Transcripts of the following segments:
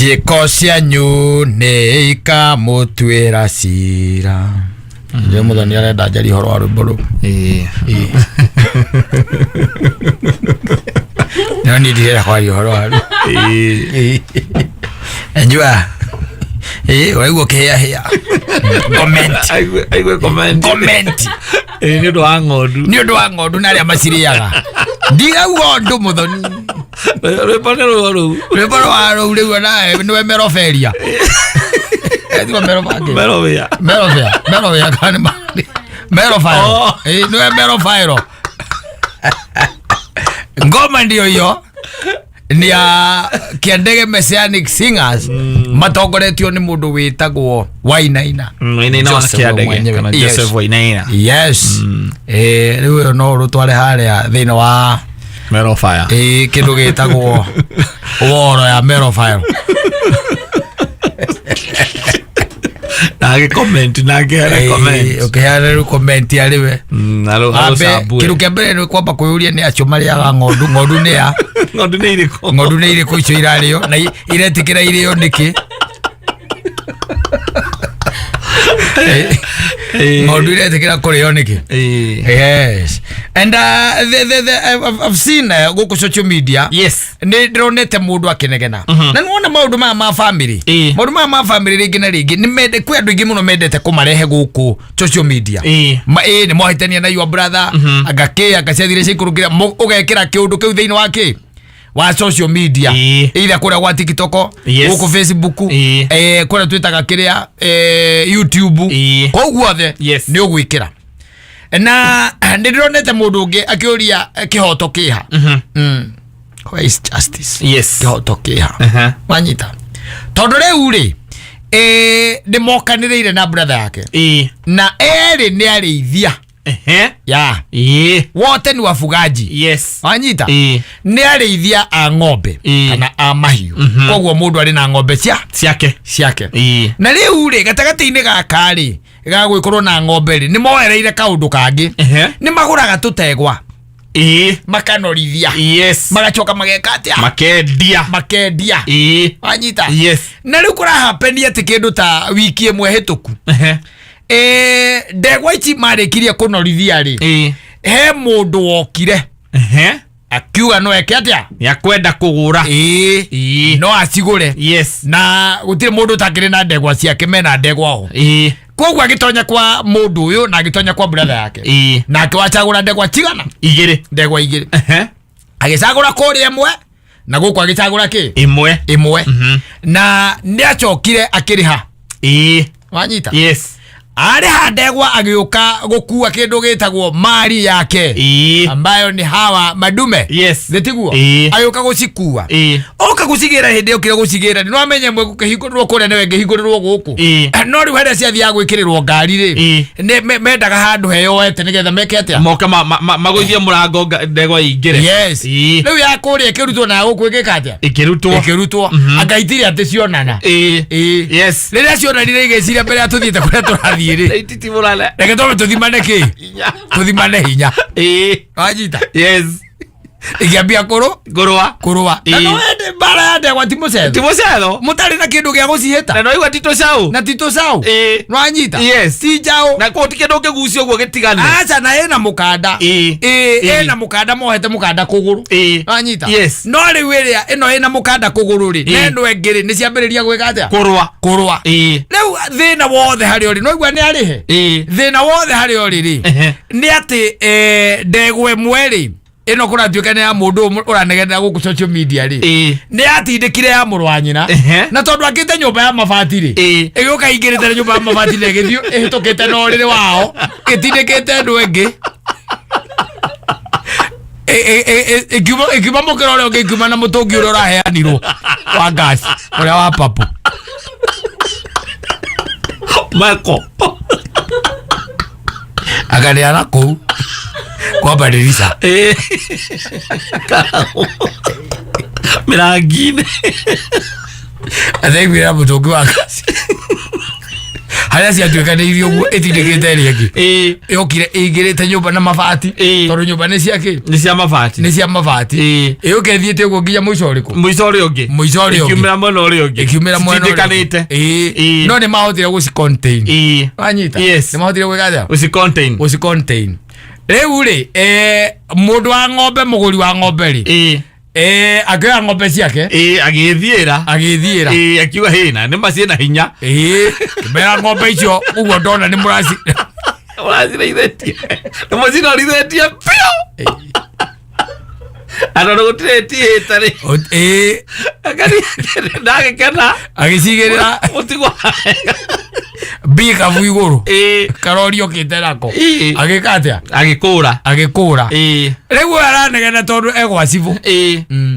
Ciĩko cianyu nĩ ikamũtuĩra cira. Njũĩ Mũthoni arenda njarie ũhoro wa rwĩmbo rũu. Ĩĩ. No niĩ ndirenda kwaria ũhoro wa rũu. Ĩĩ. Njua. Ĩĩ, ũraigua ũkĩhĩahĩa. Comment. Aigue comment. Comment. Ĩĩ, nĩ ũndũ wa ng'ondu. Nĩ ũndũ wa ng'ondu na arĩa macirĩaga. Ndirauga ũndũ Mũthoni. Rwĩmbo nĩ rũo rũu. Rwĩmbo rwa rũu rĩu nawe nĩwe meroberia. Etigo merobangĩ. Merobĩa. Merobea, merobea kana nĩ merobaero. Oh. Ĩĩ, nĩwe merobaero. Ngoma ndio hiyo nĩ ya Kĩandege Messianic Singers matongoretio nĩ mũndũ wĩtagwo Wainaina. Wainaina wa Joseph Kĩandege mwenyewe. kana Yes. Joseph Wainaina. Yes. Eh, rĩu ĩyo no ũrũtware harĩa thĩinĩ wa Merofire. ĩĩ kĩndũ gĩtagwo woro ya merobaero. Na agĩ comment na akĩheana comment. Ũkĩheana rĩu comment arĩ we. Ambe Ambe kĩndũ kĩa mbere nĩ kwamba kwĩyũria nĩ acio marĩaga ng'ondu, ng'ondu nĩ a Ng'ondu nĩ irĩkũ? Ng'ondu nĩ irĩkũ icio irarĩo na iretĩkĩra irĩo nĩkĩ? Ng'ondu iretĩkĩra kũrĩo nĩkĩ? Yes. And the, I've seen gũkũ social media. Nĩ ndĩronete mũndũ akĩnegena. Na nĩwona maũndũ maya ma family. Maũndũ maya ma family rĩngĩ na rĩngĩ nĩ mende kwĩ andũ aingĩ mũno mendete kũmarehe gũkũ social media. Ma ĩĩ nĩ mwahĩtania na your brother anga kĩ anga ciathire ciaikũrũkĩra ũgekĩra kĩũndũ kĩu thĩinĩ wa kĩ wa social media. Either kũrĩa gwa TikTok, gũkũ Facebook, kũrĩa twĩtaga kĩrĩa YouTube. Kũu guothe nĩ ũgwĩkĩra. Na nĩ ndĩronete mũndũ ũngĩ akĩũria kĩhoto kĩha. Where is justice? Kĩhoto kĩha. Wanyita. Tondũ rĩu rĩ nĩ mokanĩrĩire na brother yake. Na erĩ nĩ arĩithia. Ya. Wote ni wafugaji. Wanyita. Nĩ arĩithia a ng'ombe kana a mahiũ. Koguo mũndũ arĩ na ng'ombe cia ciake. Ciake. Na rĩu rĩ gatagatĩ-inĩ gaka rĩ ga gwĩkorwo na ng'ombe rĩ nĩ moereire kaũndũ kangĩ. Nĩ magũraga tũtegwa. Makanorithia. Magacoka mageka atĩa? Makendia. Makendia. Wanyita. Na rĩu kũrahapeni atĩ kĩndũ ta wiki ĩmwe hĩtũku. Ndegwa ici marĩkirie kũnorithia rĩ he mũndũ wokire akiuga no eke atĩa? Nĩakwenda kũgũra. Ĩĩ. No acigũre. Na gũtirĩ mũndũ ũtakĩrĩ na ndegwa ciake mena ndegwa o. Koguo agĩtonya kwa mũndũ ũyũ na agĩtonya kwa brother yake. Nake wacagũra ndegwa cigana? Igĩrĩ. Ndegwa igĩrĩ. Agĩcagũra kũrĩa ĩmwe na gũkũ agĩcagũra kĩ? Ĩmwe. Ĩmwe. Na nĩ acokire akĩrĩha. Wanyita? Arĩha ndegwa agĩũka gũkua kĩndũ gĩtagwo mari yake. Ambayo ni hawa madume. Nĩtiguo? Agĩũka gũcikua. Oka gũcigĩra hĩndĩ yokire gũcigĩra nĩ wamenya ĩmwe gũkĩhingũrĩrwo kũrĩa nĩwe ĩngĩhingũrĩrwo gũkũ. No rĩu harĩa ciathiaga gwĩkĩrĩrwo ngari rĩ nĩ mendaga handũ heyoete nĩgetha meke atĩa? Moke magũithie mũrango ndegwa ĩingĩre. Rĩu ya kũrĩa ĩkĩrutwo na ya gũkũ ĩgĩka atĩa? Ĩkĩrutwo. Ĩkĩrutwo. Anga itirĩ atĩ cionana. Rĩrĩa cionanire igĩciria mbere ya tũthiĩte kũrĩa tũrathiĩ rĩ. Ititimũrane. Reke twambe tũthimane kĩ? Tũthimane hinya. Wanyita? Ĩkĩambia kũrũ Ngũrũa. Kũrũa. Na no wende mbara ya ndegwa ti mũcetho. Ti mũcetho. Mũtarĩ na kĩndũ gĩa gũcihĩta. Na no igua ti tũcaũ. Na ti tũcaũ. Nwanyita? Ti njaũ. Na kũu ti kĩndũ ũngĩgucia ũguo gĩtigane. Aca na ĩna mũkanda. Ĩĩ, ĩna mũkanda mohete mũkanda kũgũrũ. Wanyita? No rĩu ĩrĩa ĩno ĩna mũkanda kũgũrũ rĩ, na ĩno ĩngĩ rĩ, nĩ ciambĩrĩria gwĩka atĩa? Kũrũa. Kũrũa. Rĩu thĩna wothe harĩa ũrĩ, no igua nĩ arĩhe. Thĩna wothe harĩa ũrĩ rĩ, nĩ atĩ ndegwa ĩmwe rĩ, ĩno kũratuĩka nĩ ya mũndũ ũmwe ũranegenera gũkũ social media rĩ, nĩ yatindĩkire ya mũrũ wa nyina. Na tondũ akĩte nyũmba ya mabati rĩ, ĩgĩũka ingĩrĩte na nyũmba ya mabati na ĩgĩthiĩ ĩhĩtũkĩte na ũrĩrĩ wao ĩtindĩkĩte andũ ĩngĩ ĩkiuma mũkĩra ũrĩa ũngĩ ĩkiuma na mũtũngi ũrĩa ũraheanirwo wa gas ũrĩa wa papo. Mako. Akaneana kũu kwa badirisha. Mĩrangi-inĩ. Athaiguĩra mũtũngi wa gas Harĩa ciatuĩkanĩirie ũguo ĩtindĩkĩte ĩrĩa ĩngĩ. Yokire ĩingĩrĩte nyũmba na mabati. Tondũ nyũmba nĩ cia kĩ? Nĩ cia mabati. Nĩ cia mabati. Ĩũke ĩthiĩte ũguo nginya mũico ũrĩkũ? Mũico ũrĩa ũngĩ. Mũico ũrĩa ũngĩ. Ĩkiumĩra mwena ũrĩa ũngĩ. Ĩkiumĩra mwena ũrĩa ũngĩ. Citindĩkanĩte. No nĩ mahotire gũci contain. Wanyita? Yes. Nĩ mahotire gwĩka atĩa? Gũci contain. Gũci contain. Rĩu rĩ, mũndũ wa ng'ombe, mũgũri wa ng'ombe rĩ, akĩoya ng'ombe ciake. Agĩthiĩra. Agĩthiĩra. Akiuga hĩna nĩ ma ciĩna hinya. Kĩmera ng'ombe icio ũguo ndona nĩ mũraci Mũracirĩithĩtie. Nĩ mũcinorithĩtie biũ. Andũ nĩ gũtirĩ tihĩte rĩ. Ndagĩkena. Agĩcigĩrĩra. Mũtigwa. Mbikabu igũrũ. Karori okĩte nako. Agĩka atĩa? Agĩkũra. Agĩkũra. Rĩu ũyũ aranegena tondũ egwa cibũ.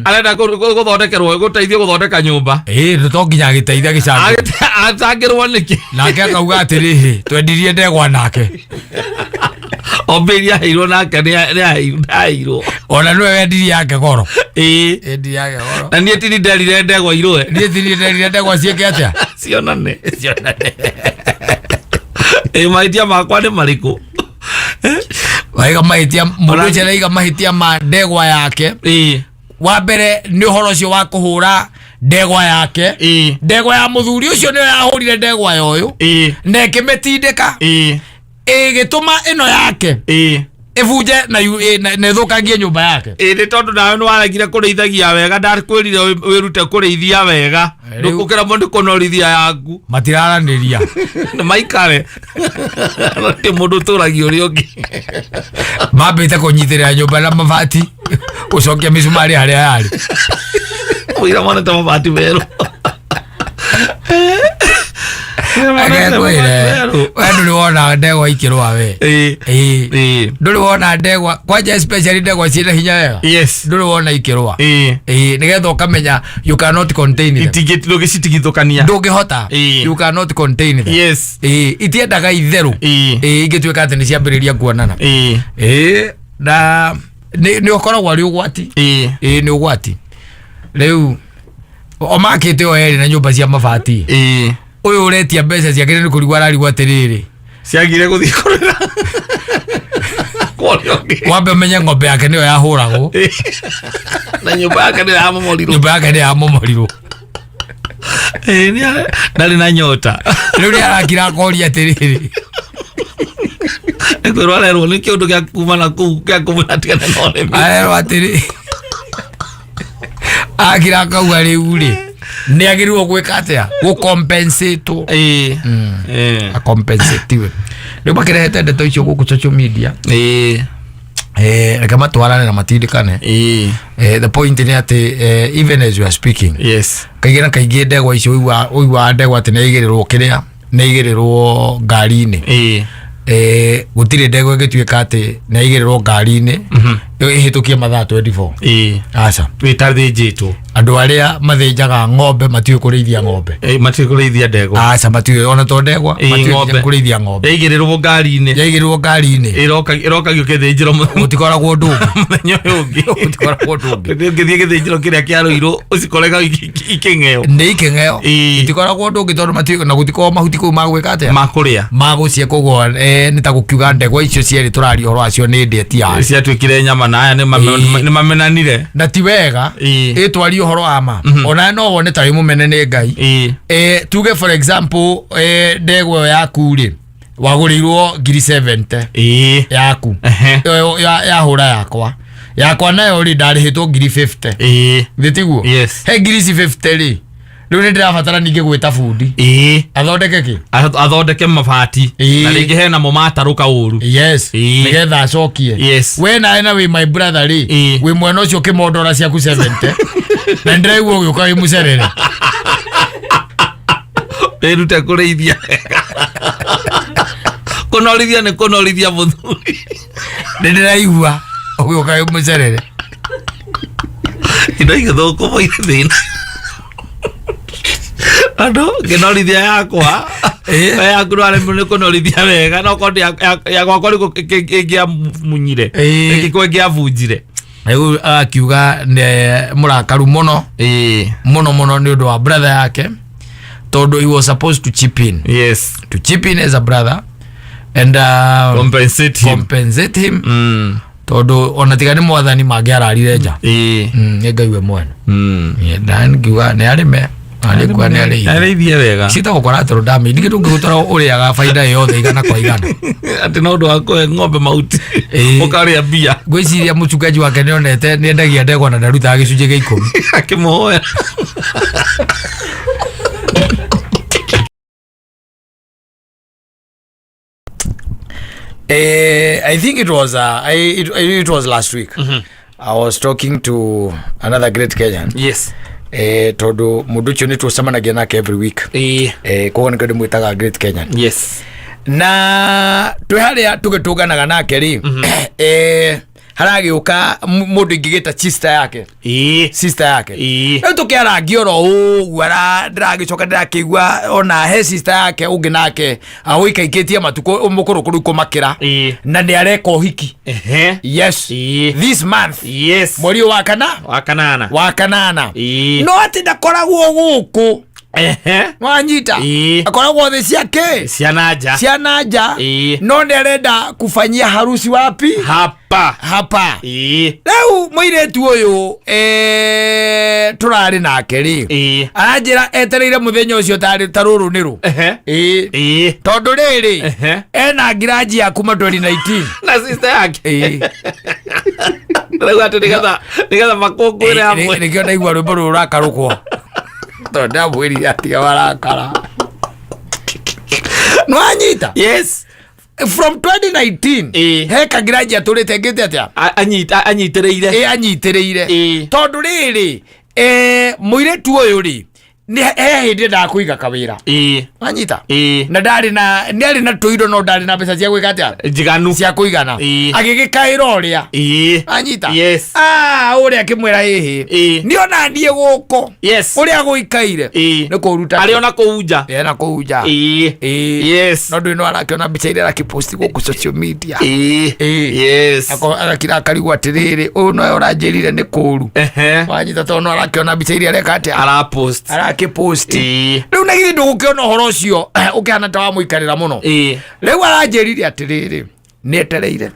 Arenda gũthondekerwo, gũteithio gũthondeka nyũmba. To nginya agĩteithia gĩcangĩro. Acangĩrwo nĩkĩ? Nake akauga atĩrĩrĩ, twendirie ndegwa nake. Ombe iria aheirwo nake nĩ aheirwo. Ona nĩwe wendirie yake goro. Endirie yake goro. Na niĩ tini nderire ndegwa irũe. Niĩ tini nderire ndegwa ciĩke atĩa? Cionane. Cionane. Mahĩtia makwa nĩ marĩkũ? Waiga mahĩtia, mũndũ ũcio araiga mahĩtia ma ndegwa yake. Wa mbere nĩ ũhoro ũcio wa kũhũra ndegwa yake. Ndegwa ya mũthuri ũcio nĩyo yahũrire ndegwa ya ũyũ. Na ĩkĩmĩtindĩka. Ĩgĩtũma ĩno yake. Ĩbunje na na ĩthũkangie nyũmba yake. Nĩ tondũ nawe nĩ waregire kũrĩithagia wega, ndakwĩrire wĩrute kũrĩithia wega. Ndũkũkĩra mũndũ kũnorithia yaku. Matiraranĩria. Nĩ maikare. Nĩ mũndũ ũtũragia ũrĩa ũngĩ. Mambĩte kũnyitĩrĩra nyũmba na mabati, gũcokia mĩcumarĩ harĩa yarĩ. Mũira monete mabati merũ. Agekwĩre, we ndũrĩ wona ndegwa ikĩrũa we. Ndũrĩ wona ndegwa, kwanja especially ndegwa ciĩna hinya wega. Ndũrĩ wona ikĩrũa. Nĩgetha ũkamenya you cannot contain them. Ndũngĩcitigithũkania. Ndũngĩhota. You cannot contain them. Itiendaga itherũ. Ingĩtuĩka atĩ nĩ ciambĩrĩria kuonana. Na nĩ ũkoragwo arĩ ũgwati. Nĩ ũgwati. Rĩu o makĩte o erĩ na nyũmba cia mabati. Ũyũ ũretia mbeca ciake nĩ kũrigwo ararigwo atĩrĩrĩ. Ciagire gũthiĩ kũrĩra. Kũrĩa ũngĩ. Wambe ũmenye ng'ombe yake nĩyo yahũragwo. Na nyũmba yake nĩyo yamomorirwo. Nyũmba yake nĩyo yamomorirwo. Ndarĩ na nyota. Rĩu nĩ arakira akoria atĩrĩrĩ. Nĩ kwĩrwo arerwo nĩ kĩũndũ gĩa kuma na kũu gĩa kũmwĩra atigane na ũrĩmi. Arerwo atĩrĩ. Akira akauga rĩu rĩ, nĩ agĩrĩirwo gwĩka atĩa? Gũcompensate-wo. Acompensate-iwe. Rĩu makĩrehete ndeto icio gũkũ social media. Reke matwarane na matindĩkane. The point nĩ atĩ, even as you are speaking. Kaingĩ na kaingĩ ndegwa icio ũiguaga ndegwa atĩ nĩ yaigĩrĩrwo kĩrĩa, nĩ yaigĩrĩrwo ngari-inĩ. Gũtirĩ ndegwa ĩngĩtuĩka atĩ nĩ yaigĩrĩrwo ngari-inĩ, ĩhĩtũkie mathaa 24. Aca. Ĩtathĩnjĩtwo. Andũ arĩa mathĩnjaga ng'ombe matiũĩ kũrĩithia ng'ombe. Matiũĩ kũrĩithia ndegwa. Aca, matiũĩ, ona to ndegwa, matiũĩ Ng'ombe. kũrĩithia ng'ombe. Yaigĩrĩrwo ngari-inĩ. Yaigĩrĩrwo ngari-inĩ. Ĩrokagio kĩthĩnjĩro Gũtikoragwo ũndũ ũngĩ. Mũthenya ũyũ ũngĩ. Gũtikoragwo ũndũ ũngĩ. Ũngĩthiĩ gĩthĩnjĩro kĩrĩa kĩa Ruiru, ũcikorega ikĩng'eo. Nĩ ikĩng'eo. Itikoragwo ũndũ ũngĩ tondũ matiũĩ, na gũtikoragwo mahuti kũu ma gwĩka atĩa? Ma kũrĩa. Ma gũcie, koguo, nĩ ta gũkiuga ndegwa icio cierĩ tũraria ũhoro wacio nĩ ndĩe ti yarĩ. Ciatuĩkire nyama na aya nĩ mamenanire. Na ti wega, ĩtwarie ũhoro wa ma. Ona no wone ta wĩ mũmene nĩ Ngai. Tuge for example, ndegwa ĩyo yaku rĩ, wagũrĩirwo ngiri 70. Yaku. Ĩyo yahũra yakwa. Yakwa nayo rĩ, ndarĩhĩtwo ngiri 50. Thĩ tiguo? He ngiri ici 50 rĩ, rĩu nĩ ndĩrabatara ningĩ gwĩta bundi. Athondeke kĩ? Athondeke mabati. Na rĩngĩ hena mo matarũka ũru. Nĩgetha acokie. We nawe na wĩ my brother rĩ, wĩ mwena ũcio ũkĩmondora ciaku 70. Na nĩndĩraigua ũgĩũka wĩ mũcerere. Wĩrute kũrĩithia. Kũnorithia nĩ kũnorithia mũthuri. Nĩndĩraigua ũgĩũka wĩ mũcerere. Indo igĩthũkũma irĩ thĩna. Andũ ngĩnorithia yakwa. We yaku ndwaremwo nĩ kũnorithia wega, no korwo ya gwakwa rĩu ĩngĩamunyire. Ĩngĩkorwo ĩngĩabunjire. Rĩu akiuga nĩ mũrakaru mũno. Mũno mũno nĩ ũndũ wa brother yake. Tondũ he was supposed to chip in, to chip in as a brother and compensate him. Compensate him, tondũ ona tiga nĩ mwathani mangĩararire nja. Nĩ Ngai we mwene. Na ngiuga nĩ arĩme arĩkua nĩ arĩithie. Arĩithie wega. Ciĩtagwo collateral damage. Ningĩ ndũngĩgũtwara ũrĩaga baida yothe igana kwa igana. Atĩ no ũndũ wa kũhe ng'ombe mahuti, ũkarĩa mbia. Ngwĩciria mũchungaji wake nĩonete nĩendagia ndegwa na ndarutaga gĩcunjĩ gĩa 10. Akĩmũhoya. I think it was last week. I was talking to another great Kenyan. Tondu mundu ucio nĩ tũcemanagia nake every week. Koguo nĩkĩo ndĩmwĩtaga great Kenyan. Na twĩ harĩa tũgĩtũnganaga nake rĩ, haragĩũka mũndũ ingĩgĩta sister yake. Sister yake. Rĩu tũkĩarangia oro ũguo, ndĩragĩcoka ndĩrakĩigua ona he sister yake ũngĩ nake awĩikaikĩtie matukũ mũkũrũ kũrũ kũmakĩra, na nĩ areka ũhiki. Yes. This month. Mweri ũyũ wa kana. Wa kanana. Wa kanana. No atĩ ndakoragwo gũkũ. Wanyita? Akoragwo thĩ ciake. Ciana nja. Ciana nja. No nĩ arenda kufanyia harusi wapi? Hapa. Hapa. Rĩu mũirĩtu ũyũ, tũrarĩ nake rĩ, aranjĩra etereire mũthenya ũcio tarĩ ta rũrũ nĩ rũ. Tondũ rĩrĩ, ena ngiranji ya kuma 2019. Na sister yake. Rĩu atĩ nĩgetha makũngũĩre hamwe. Nĩkĩo ndaigua rwĩmbo rũrũ rũrakarũkwo tondũ ndamwĩrire atiga marakara. Nĩwanyita? Yes. From 2019. He kangiraji atũrĩte ngĩte atĩa? Anyitĩrĩire. Ĩ, anyitĩrĩire. Tondũ rĩrĩ, mũirĩtu ũyũ rĩ, nĩ he hĩndĩ endaga kũiga kawĩra. Wanyita? Na ndarĩ na, nĩ arĩ na tũindo no ndarĩ na mbeca cia gwĩka atĩa? Njiganu. Cia kũigana. Agĩgĩkaĩra ũrĩa. Anyita? Yes. Ah, ũrĩa akĩmwĩra ĩhĩ, nĩ ona niĩ gũkũ ũrĩa gũikaire nĩ kũruta. Arĩ ona kũu nja. Ena kũu nja. No ndũĩ no arakĩona mbica iria arakĩposti gũkũ social media. Agakira akarigwo atĩrĩrĩ, ũyũ nowe ũranjĩrire nĩ kũru. Wanyita? Tondũ no arakĩona mbica iria areka atĩa? Arapost. Arakĩposti. Rĩu na githĩ ndũgũkĩona ũhoro ũcio ũkĩhana ta wamũikarĩra mũno? Rĩu aranjĩrire atĩrĩrĩ, nĩ etereire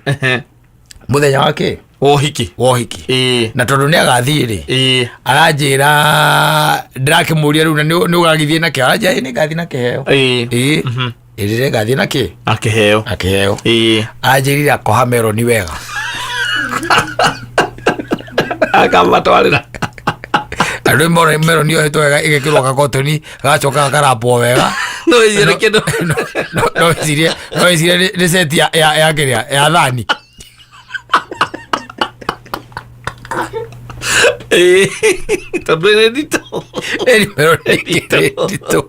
mũthenya wa kĩ? Ũhiki. Wa ũhiki. Na tondũ nĩ agathiĩ rĩ, aranjĩra ndĩrakĩmũria rĩu na nĩ ũgagĩthiĩ na kĩheo? Aranjĩra, "Ĩ, nĩ ngathiĩ na kĩheo." Ĩ, ĩrĩre ngathiĩ na kĩ? Na kĩheo. Na kĩheo. Anjĩrire akoha meroni wega. Akamatwarĩra. Andũ meroni yohetwo wega, ĩgekĩrwo gakotoni, gagacoka gakarambwo wega. No ĩcirie kĩndũ. No wĩcirie nĩ seti ya kĩrĩa ya thani. Tondũ nĩ nditũ. Ĩni meroni ĩkĩrĩ nditũ.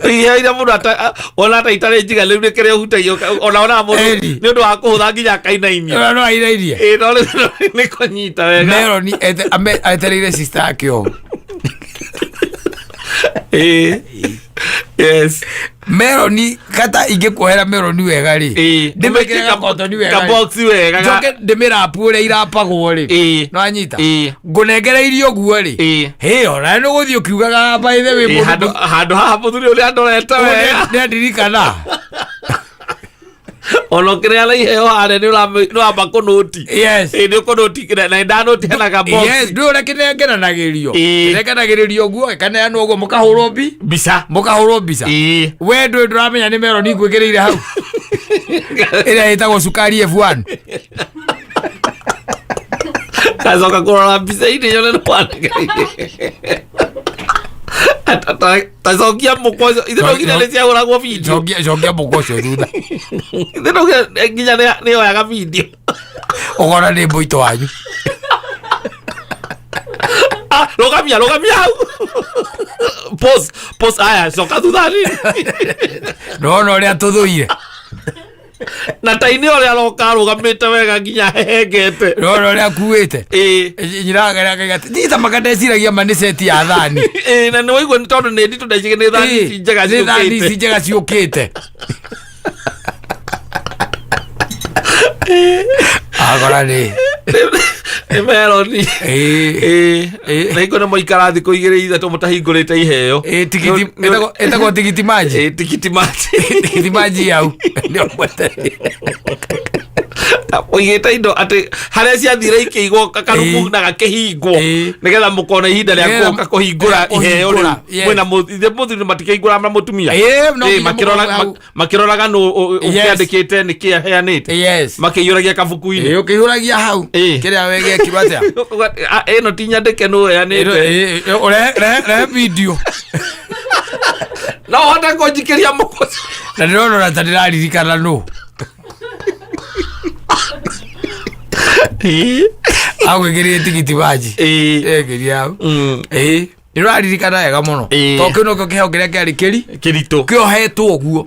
Iria mũndũ ona ata itarĩ njiga rĩu nĩ kĩrĩa ũhutagia ona ona mũndũ Ĩni. nĩ ũndũ wa kũhũtha nginya akainainia. Ĩno no ainainie. Ĩĩ, no rĩu nĩ kũnyita wega. Meroni etereire sister yake ũũ. Yes. Meroni kata ingĩkuohera meroni wega rĩ, ndĩmĩkĩre gakotoni wega rĩ, Kabox wega. Njoke ndĩmĩrapu ũrĩa irapagwo rĩ. No anyita? Ngũnengereirie ũguo rĩ, hĩ, ona nĩ ũgũthiĩ ũkiugaga, by the way, mũndũ Handũ haha mũthuri ũrĩa ndorete wega. Nĩ andirikana. Ona ũkĩneana iheo harĩa nĩ ũramba kũnũti. Ĩĩ, nĩ ũkũnũti na nĩ ndanũti hena kabox. Yes, ndũĩ ũrĩa kĩnengeranagĩrio? Kĩnengeranagĩrĩrio ũguo, gĩkaneanwo ũguo, mũkahũrwo mbica. Mũkahũrwo mbica. We ndũĩ ndũramenya nĩ meroni ngwĩkĩrĩire hau ĩrĩa ĩtagwo cukari F1. Ngacoka kũrora mbica-inĩ nyone nĩ wanengereirie. Tacokia mũkwa ũcio ithe no nginya nĩ ciahũragwo video. Cokia mũkwa ũcio thutha. Ithe no nginya nĩ yoyaga video. Ũkona nĩ mũito wanyu. Ah, rũgamia, rũgamia hau. Pause, pause, aya coka thutha nini. Nona ũrĩa tũthũire. Na tainĩ ũrĩa aroka arũgamĩte wega nginya hehengete. Nona ũrĩa akuĩte. Nyina akaiga ndita maka ndeciragia ma nĩ seti ya thani. Ĩĩ, na nĩ waigua nĩ tondũ nĩ nditũ ndeciria nĩ thani ici njega Nĩ thani ciũkĩte. ici njega ciũkĩte. Agora nĩ Nĩ meroni. Ĩĩ. Ĩĩ. Na hingo nĩ mwaikara thikũ igĩrĩ ithatũ mũtahingũrĩte iheo. Ĩĩ, tikiti ĩtagwo tikiti maji. Ĩĩ, tikiti maji. Tikiti maji hau nĩo mwetereire. Ũigĩte indo atĩ harĩa ciathire ikĩigwo kakarumu na gakĩhingwo nĩgetha mũkona ihinda rĩa Nĩgetha- gũka kũhingũra kũhingũra, iheo rĩu yes. mwĩna mũthuri matikĩhingũra na mũtumia Ĩĩ, no Ĩĩ, nginya makĩrora mũkorwo hau. makĩroraga nũ ũkĩandĩkĩte nĩ kĩ aheanĩte makĩiyũragia kabuku-inĩ. Ĩĩ, ũkĩihũragia hau kĩrĩa we gĩekirwo atĩa. Ah, ĩno ti nyandĩke nũ ũheanĩte. Ĩĩ, ĩĩ, ũrehe video. No ũhote kũnjikĩria mũkũ. Na ndĩrona ona ta ndĩraririkana nũ agwĩkĩrire tigiti maji. Ekĩria hau. Ĩĩ, ndĩraririkana wega mũno. Tondũ kĩu nokĩo kĩheo kĩrĩa kĩarĩ kĩri kĩritũ kĩohetwo ũguo.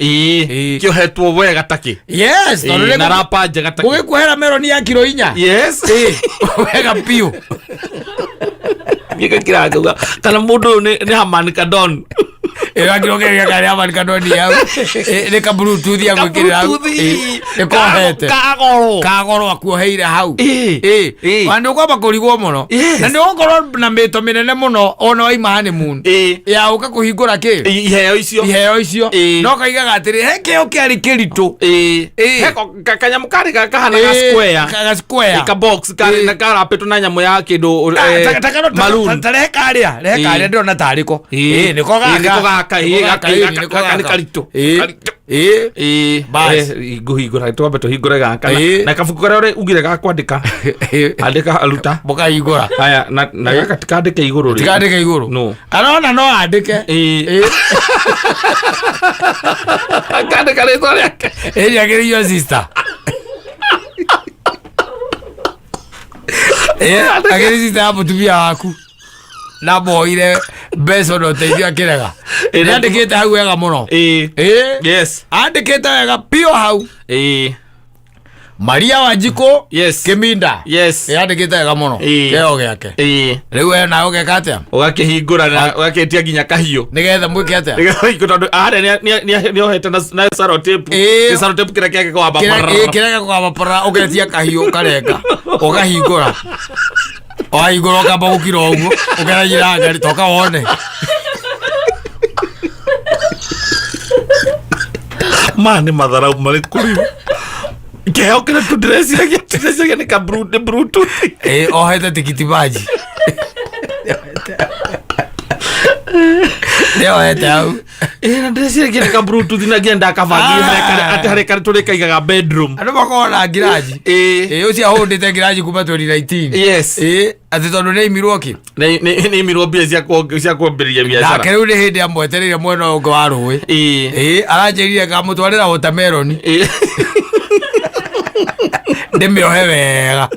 Kĩohetwo wega takĩ. Yes, tondũ Na rapa njega takĩ. Gũgĩkuohera meroni ya kiro 4. Ĩĩ, wega biũ. Gĩko kĩrangauga kana mũndũ ũyũ nĩ Harman Kardon. Ĩyo kĩrĩa karĩa Harman Kardon hau. Ĩ, nĩ ka bluetooth ya gwĩkĩrĩra hau. Bluetooth. Ĩ, nĩ kohete. Kagoro. Kagoro akuoheire hau. Ĩ. Ĩ. Na nĩ ũkwamba kũrigwo mũno. Na nĩ ũgũkorwo na mĩto mĩnene mũno ona waima honeymoon. Ya ũka kũhingũra kĩ? Iheo icio. Iheo icio. No kaigaga atĩrĩ, he kĩheo kĩarĩ kĩritũ. Heko kanyamũ karĩ kahana ga square. Ga square. Ka box karĩ na karapĩtwo na nyamũ ya kĩndũ maroon. Ta rehe karĩa, rehe karĩa ndĩrona tarĩ ko. Ĩ, nĩko gaka. Ĩ, nĩko gaka, ĩ, Nĩko gaka, ĩ, gaka, nĩko gaka nĩ gaka. karitũ. Ĩ, Karitũ. ĩ. Ĩ, Bas. ngũhingũra twambe tũhingũre gaka na kabuku karĩa ũrĩ ugire ga kwandĩka. Andĩka ruta. Mũkahingũra. Haya, na gaka tikandĩke igũrũ rĩ. Tikandĩke igũrũ. No. Arona no andĩke. Ĩ. Akandĩka rĩtwa rĩake. Ĩ, nĩagĩrĩirwo sister. Ĩ, agĩrĩ sister ya mũtumia waku. Na moire mbeca na ũteithio akĩrega. Ĩ, Nĩ andĩkĩte hau wega mũno. Ĩ. Ĩ. Yes. Andĩkĩte wega biũ hau. Ĩ. Maria Wanjikũ. Yes. Kĩminda. Yes. Ĩ, andĩkĩte wega mũno. Ĩ. Kĩheo gĩake. Ĩ. Rĩu we nawe ũgeka atĩa? Ũgakĩhingũra na ũgakĩtia nginya kahiũ. Nĩgetha mwĩke atĩa? Nĩgetha ũhingũre tondũ harĩa nĩohete na sellotape. Ĩ. Nĩ sellotape kĩrĩa kĩake kwamba. Kĩrĩa kĩrĩa gĩkwamba para ũgetia kahiũ ũkarenga ũkahingũra wahingũra ũkamba gũkira ũguo ũkeragia ngari toka wone. Ma nĩ matharau marĩkũ rĩu? Kĩheo kĩrĩa tu ndĩreciragia nĩ ka nĩ bluetooth. Ĩ, ohete tikiti maji nĩ ohete hau. Ĩ, na ndĩreciragia nĩ ka bluetooth na nginya ndakabangire atĩ harĩa karĩ tũrĩkaigaga bedroom. Andũ makoragwo na ngiraji. Ĩ. Ĩ, ũcio ahũndĩte ngiraji kuma 2019. Yes. Ĩ, atĩ tondũ nĩ aimirwo kĩ? Nĩ imirwo mbia cia kwambĩrĩria biacara. Nake rĩu nĩ hĩndĩ amwetereire mwena ũyũ ũngĩ wa rũĩ. Ĩ. Ĩ, aranjĩrire ngamũtwarĩra watermelon. Ĩ. Ndĩmĩohe wega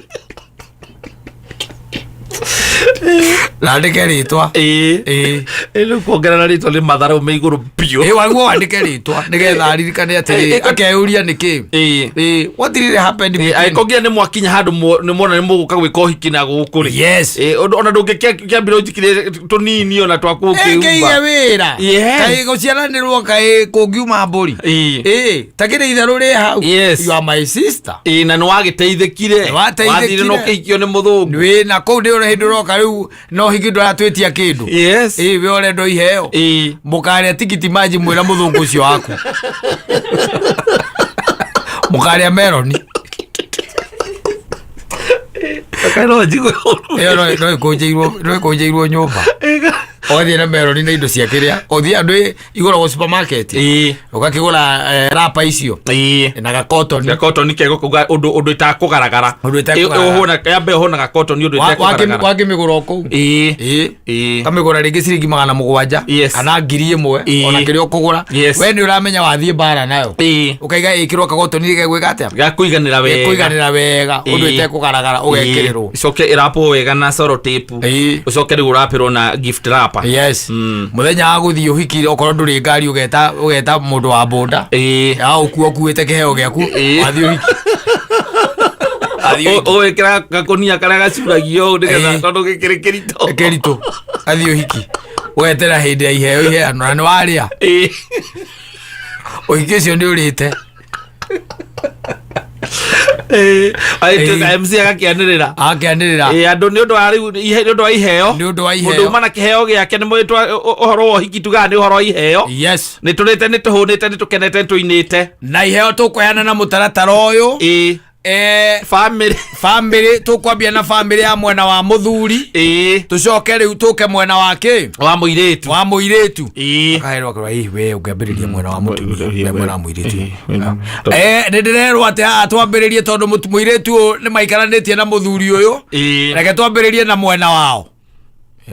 na andĩke rĩtwa. Ĩ. Ĩ. Ĩ, rĩu kuongerera rĩtwa nĩ matharau me igũrũ biũ. Ĩ, waguo wandĩke rĩtwa nĩgetha aririkane atĩrĩrĩ, akeyũria nĩkĩ. Ĩ. Ĩ, what really happened Ĩ, between- angĩkorwo nginya nĩ mwakinya handũ nĩ mwona nĩ mũgũka gwĩka ũhiki na gũkũ rĩ. Yes. Ĩ, ona ndũngĩkĩambire ũnjikire tũnini ona twa Ĩngĩige kũkĩumba. wĩra. Yes. Kaĩ gũciaranĩrwo kaĩ kũngiuma mbũri. Ĩ. Ĩ, ta kĩrĩ itherũ rĩ hau. Yes. You are my sister. Ĩ, na nĩ wagĩteithĩkire. Nĩ wateithĩkire. Wathire na ũkĩhikio nĩ mũthũngũ. Wĩ na kũu nĩ hĩndĩ ũroka rĩu no hiki ndũratwĩtia kĩndũ. Yes. Ĩ, we ũrenda iheo. Ĩ. Mũkarĩa tikiti maji mwĩna mũthũngũ ũcio waku. Mũkarĩa meroni. Kaĩ no njigue ũru. Ĩyo no ĩkũnjĩirwo nyũmba. Ũgathiĩ na meroni na indo cia kĩrĩa. Ũthiĩ andũ igũragwo supermarket. Ĩ. Ũgakĩgũra rapa icio. Ĩ. Na gakotoni. Gakotoni kego kuga ũndũ ũndũ ĩtakũgaragara. Ũndũ ĩtekũgaragara. Yambe ũhũna gakotoni ũndũ ĩtekũgaragara. Wakĩmĩgũra o kũu. Ĩ. Ĩ. Ĩ. Kamĩgũra rĩngĩ ciringi 700. Yes. Kana 1000. Ĩ. Ona kĩrĩa ũkũgũra. Yes. We nĩ ũramenya wathiĩ mbara nayo. Ĩ. Ũkaiga ĩkĩrwo kagotoni gĩgwĩka atĩa? Gakũiganĩra wega. Gĩkũiganĩra wega ũndũ Ĩ. ĩtekũgaragara ũgekĩrĩrwo. Icoke ĩrapwo wega na sellotape. Ĩ. Ũcoke rĩu ũrapĩrwo na gift wrapper. Yes. Mũthenya wa gũthiĩ ũhiki okorwo ndũrĩ ngari ũgeta mũndũ wa boda. Ĩ. Ya ũkua ũkuĩte kĩheo gĩaku Ĩ. wathiĩ ũhiki. Wathiĩ ũhiki. Ũgekĩra gakũnia karĩa gacuragio ũũ nĩgetha Ĩ. tondũ gĩkĩrĩ kĩritũ. Kĩritũ. Athiĩ ũhiki. Ũgetera hĩndĩ ya iheo iheanwo na nĩ warĩa. Ĩ. Ũhiki ũcio nĩ ũrĩte. Agĩtuĩka MC agakĩanĩrĩra. Akĩanĩrĩra. Ĩĩ, andũ nĩ ũndũ wa rĩu nĩ ũndũ wa iheo. Nĩ ũndũ wa iheo. Mũndũ uma na kĩheo gĩake nĩ mũĩtwa ũhoro wa ũhiki tugaga nĩ ũhoro wa iheo. Yes. Nĩ tũrĩte, nĩ tũhũnĩte, nĩ tũkenete, nĩ tũinĩte. Na iheo tũkũheana na mũtaratara ũyũ. Family. Family, tũkwambia na family ya mwena wa mũthuri. Tũcoke rĩu tũke mwena wa kĩ? Wa mũirĩtu. Wa mũirĩtu. Akaherwo akerwo, "Ĩ, we ũngĩambĩrĩria mwena wa mũtumia, mwena wa mũirĩtu." Nĩ ndĩrerwo atĩ haha twambĩrĩrie tondũ mũirĩtu ũyũ nĩ maikaranĩtie na mũthuri ũyũ. Reke twambĩrĩrie na mwena wao.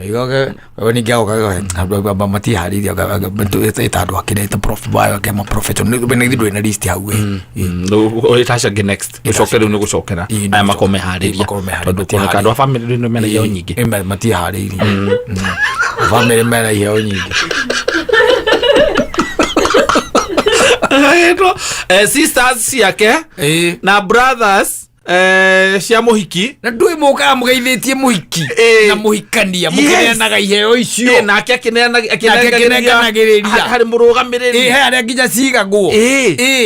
Igoke we ningĩ agoka matiharĩirie ĩta andũ akĩrete kema professional nĩ ndũrĩ na list hau. Ĩtacange next ũcoke rĩu nĩ gũcokera aya makorwo meharĩria. Makorwo meharĩirie. Tondũ kuoneka andũ a family nĩ mena iheo nyingĩ. Matiharĩirie, family mena iheo nyingĩ. Agagĩtwo, sisters ciake na brothers cia mũhiki. Na ndũĩ mũkaga mũgeithĩtie mũhiki na mũhikania mũkĩneanaga iheo icio. Nake Nake akĩnenganagĩrĩria. Harĩ mũrũgamĩrĩri. He harĩa nginya cigagwo.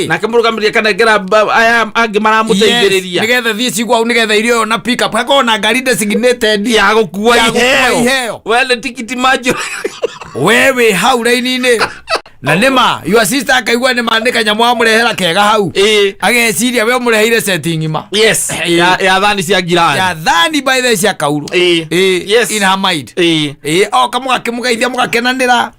Nake mũrũgamĩrĩri akanengera aya angĩ maramũteithĩrĩria. Yes, nĩgetha thiĩ cigwo hau nĩgetha irio ĩyo na pick up hakorwo na ngari designated ya gũkua ya gũkua iheo. Iheo. We nĩ tikiti manjo. We wĩ hau raini-inĩ na nĩma your sister akaigua nĩma nĩ kanyamũ wamũrehera kega hau. Ageciria we ũmũreheire seti ng'ima. Ya thani cia ngirani. Ya thani by the cia kauro. In her mind. Oka mũgakĩmũgeithia mũgakenanĩra.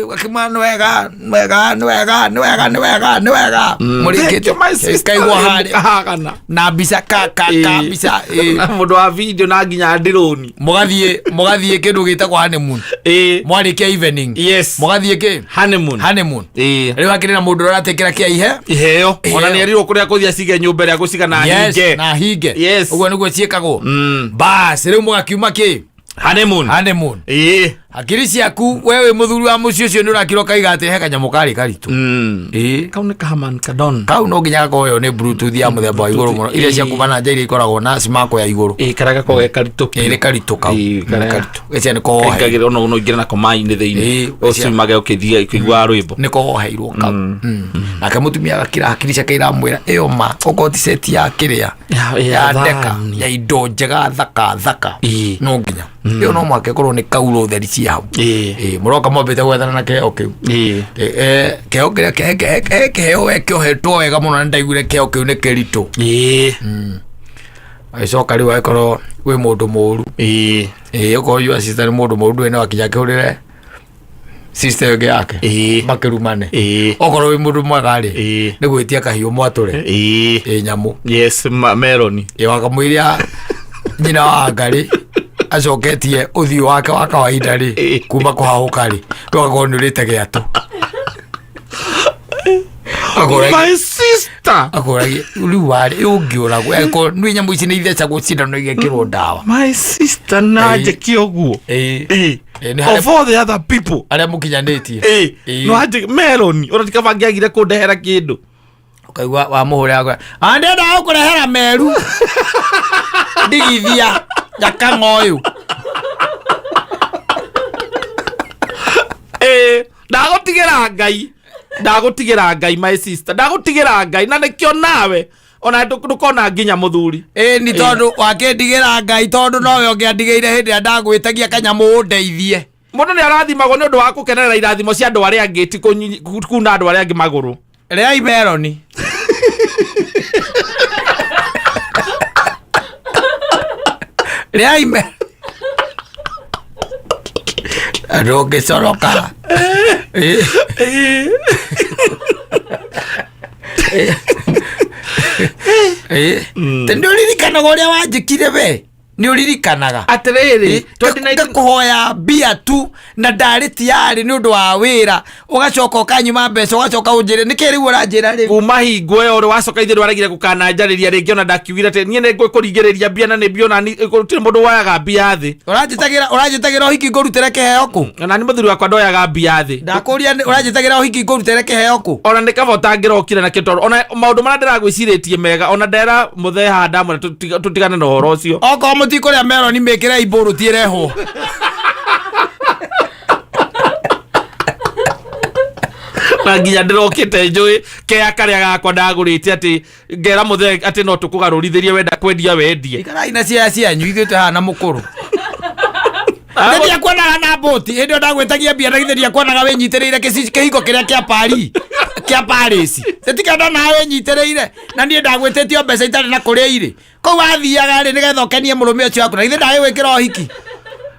Ũgakĩmwĩra nĩ wega, nĩ wega, nĩ wega, nĩ wega, nĩ wega, nĩ wega. Mũrĩkĩtie. Thank you, my sister. Kaigua harĩa. Mũkahagana. Na mbica ka ka ka mbica. Na mũndũ wa video na nginya ndironi. Mũgathiĩ kĩndũ gĩtagwo honeymoon. Mwarĩkia evening. Mũgathiĩ kĩ? Honeymoon. Honeymoon. Rĩu hakĩrĩ na mũndũ ũratekera kĩa ihe. Iheo. Iheo. Ona nĩ erirwo kũrĩa kũthiĩ acige nyũmba ĩrĩa gũciga na hinge. Na hinge. Ũguo nĩguo ciĩkagwo. Bas, rĩu mũgakiuma kĩ? Honeymoon. Honeymoon. Hakiri ciaku we wĩ mũthuri wa mũciĩ ũcio nĩ ũrakira ũkaiga atĩ he kanyamũ karĩ karitũ. Kau nĩ kahaman kadon. Kau no nginya gakorwo ĩyo nĩ bluetooth ya mũthemba wa igũrũ mũno iria cia kuma na nja iria ikoragwo na smako ya igũrũ. Karĩa gakoragwo ge karitũ. Nĩ karitũ kau. Ĩĩ, Nĩ karĩa- karitũ. Gĩcia nĩ kohe. Kaingagĩra ona no ũingĩre nako maĩ-inĩ thĩinĩ. Ũcimage ũkĩthiĩ ũkĩiguaga rwĩmbo. Nĩ koheirwo kau. Nake mũtumia agakira hakiri ciake iramwĩra ĩyo ma okorwo ti seti ya kĩrĩa Ya- ya ya ndeka thani. ya indo njega thaka thaka no nginya ĩyo no mũhaka ĩkorwo nĩ kauro theri ci hau. Mũroka mwambĩte gwethana na kĩheo kĩu. Kĩheo kĩrĩa kĩheo we kĩohetwo wega mũno na ndaiguire kĩheo kĩu nĩ kĩritũ. Agĩcoka rĩu agĩkorwo wĩ mũndũ mũru. Okorwo your sister nĩ mũndũ mũru ndũĩ no akinya akĩhũrĩre sister ĩngĩ yake makĩrumane. Okorwo wĩ mũndũ mwega rĩ nĩ gwĩtia kahiũ mwatũre nyamũ. Yes, meloni. Wakamwĩria nyina wa ngarĩ acoketie ũthiũ wake wa kawaida rĩ kuma kũhahũka rĩ ũgakorwo nĩ ũrĩte gĩatũ. My sister. Akũragia rĩu warĩ ũngĩũragwo angĩkorwo nĩ nyamũ ici nĩ ithecagwo cindano igekĩrwo ndawa. My sister na njĩke ũguo. Nĩ harĩa- Of all the other people. Arĩa mũkinyanĩtie. No anjĩke meloni. Ona ti kaba angĩagire kũndehera kĩndũ. Ũkaigua wamũhũrĩra akũra, "Ah, ndĩrenda gũkũrehera meru ndigithia nyakang'a ũyũ." Ndagũtigĩra Ngai. Ndagũtigĩra Ngai, my sister. Ndagũtigĩra Ngai na nĩkĩo nawe ona ndũkona nginya mũthuri. Nĩ tondũ wakĩndigĩra Ngai tondũ nowe ũngĩandigĩire hĩndĩ ĩrĩa ndagwĩtagia kanyamũ ũndeithie. Mũndũ nĩ arathimagwo nĩ ũndũ wa gũkenerera irathimo cia andũ arĩa angĩ ti kuna andũ arĩa angĩ magũrũ. Rĩai meroni. Rĩai me ndũngĩcoroka. Nĩ ũririkanaga ũrĩa wanjĩkire we? Nĩ ũririkanaga? Atĩrĩrĩ, Ngakũhoya mbia tu na ndarĩ tayari nĩ ũndũ wa wĩra ũgacoka ũkanyima mbeca ũgacoka ũnjĩre nĩkĩ rĩu ũranjĩra rĩu? Kuma hingo ĩyo ũrĩ wacoka ithe ndwaregire gũkananjarĩria rĩngĩ ona ndakiugire atĩ niĩ nĩ ngũkũringĩrĩria mbia na nĩ mbia ona gũtirĩ mũndũ woyaga mbia thĩ. Ũranjĩtagĩra ũhiki ngũrutĩre kĩheo kũ? Ona nĩ mũthuri wakwa ndoyaga mbia thĩ. Ndakũria ũranjĩtagĩra ũhiki ngũrutĩre kĩheo kũ? Ona nĩ kaba ũtangĩrokire nakĩo tondũ ona maũndũ marĩa ndĩragwĩcirĩtie mega ona ndera mũthee haha ndamwĩra tũtigane na ũhoro ũcio. Okorwo mũtikũrĩa meroni mĩkĩre imbũrũ tirehwo. Na nginya ndĩrokĩte njũĩ kea karĩa gakwa ndagũrĩte atĩ ngera mũthee atĩ no tũkũgarũrithĩrie wenda kwendia wendie. Ikarai na ciaya cianyu, ithuĩ twĩ haha na mũkũrũ. Nĩ kuonaga na mbũti hĩndĩ ĩyo ndagwĩtagia mbia, na githĩ ndiakuonaga wĩnyitĩrĩire kĩhingo kĩrĩa kĩa Paris, kĩa Paris? Ĩtika ndonaga wĩnyitĩrĩire, na niĩ ndagwĩtĩtio mbeca itarĩ na kũrĩa irĩ kũu wathiaga rĩ, nĩgetha ũkenie mũrũme ũcio waku, na githĩ ndagĩgwĩkĩra ũhiki.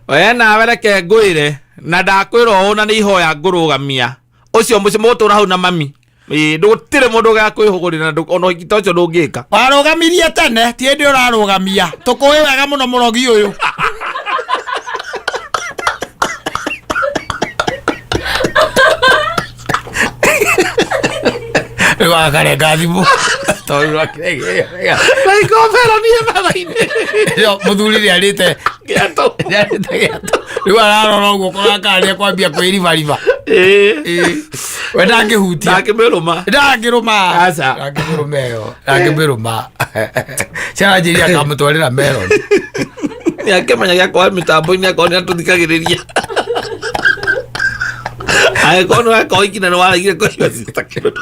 We nawe reke ngwĩre, na ndakwĩra ũũ, na nĩ ihoya ngũrũgamia ũcio mũciĩ mũgũtũra hau na mami. Ĩĩ, gũtirĩ mũndũ ũgakwĩhũgũrĩra na ona ũhiki ta ũcio ndũngĩka. Warũgamirie tene, ti hĩndĩ ũrarũgamia, tũkũĩ wega mũno mũrogi ũyũ. Rĩu akarenga thimũ tondũ Na ikobero niĩ metha-inĩ. Ĩyo, mũthuri nĩ arĩte Gĩatũ. Nĩ arĩte gĩatũ. Rĩu ararora ũguo kũrakaria kwambia kwĩribariba. Ĩĩ. We ndangĩhutia. Ndangĩmĩrũma. Ndangĩrũma. Aca. Ndangĩmĩrũma ĩyo, ndangĩmĩrũma. Ciaranjĩria akamũtwarĩra melon. Nĩ akĩmenya gĩa kwaga mĩtambo-inĩ akorwo nĩ atũthikagĩrĩria, angĩkorwo nĩ weka ũhiki na nĩ waregire kũnyua sister kĩndũ.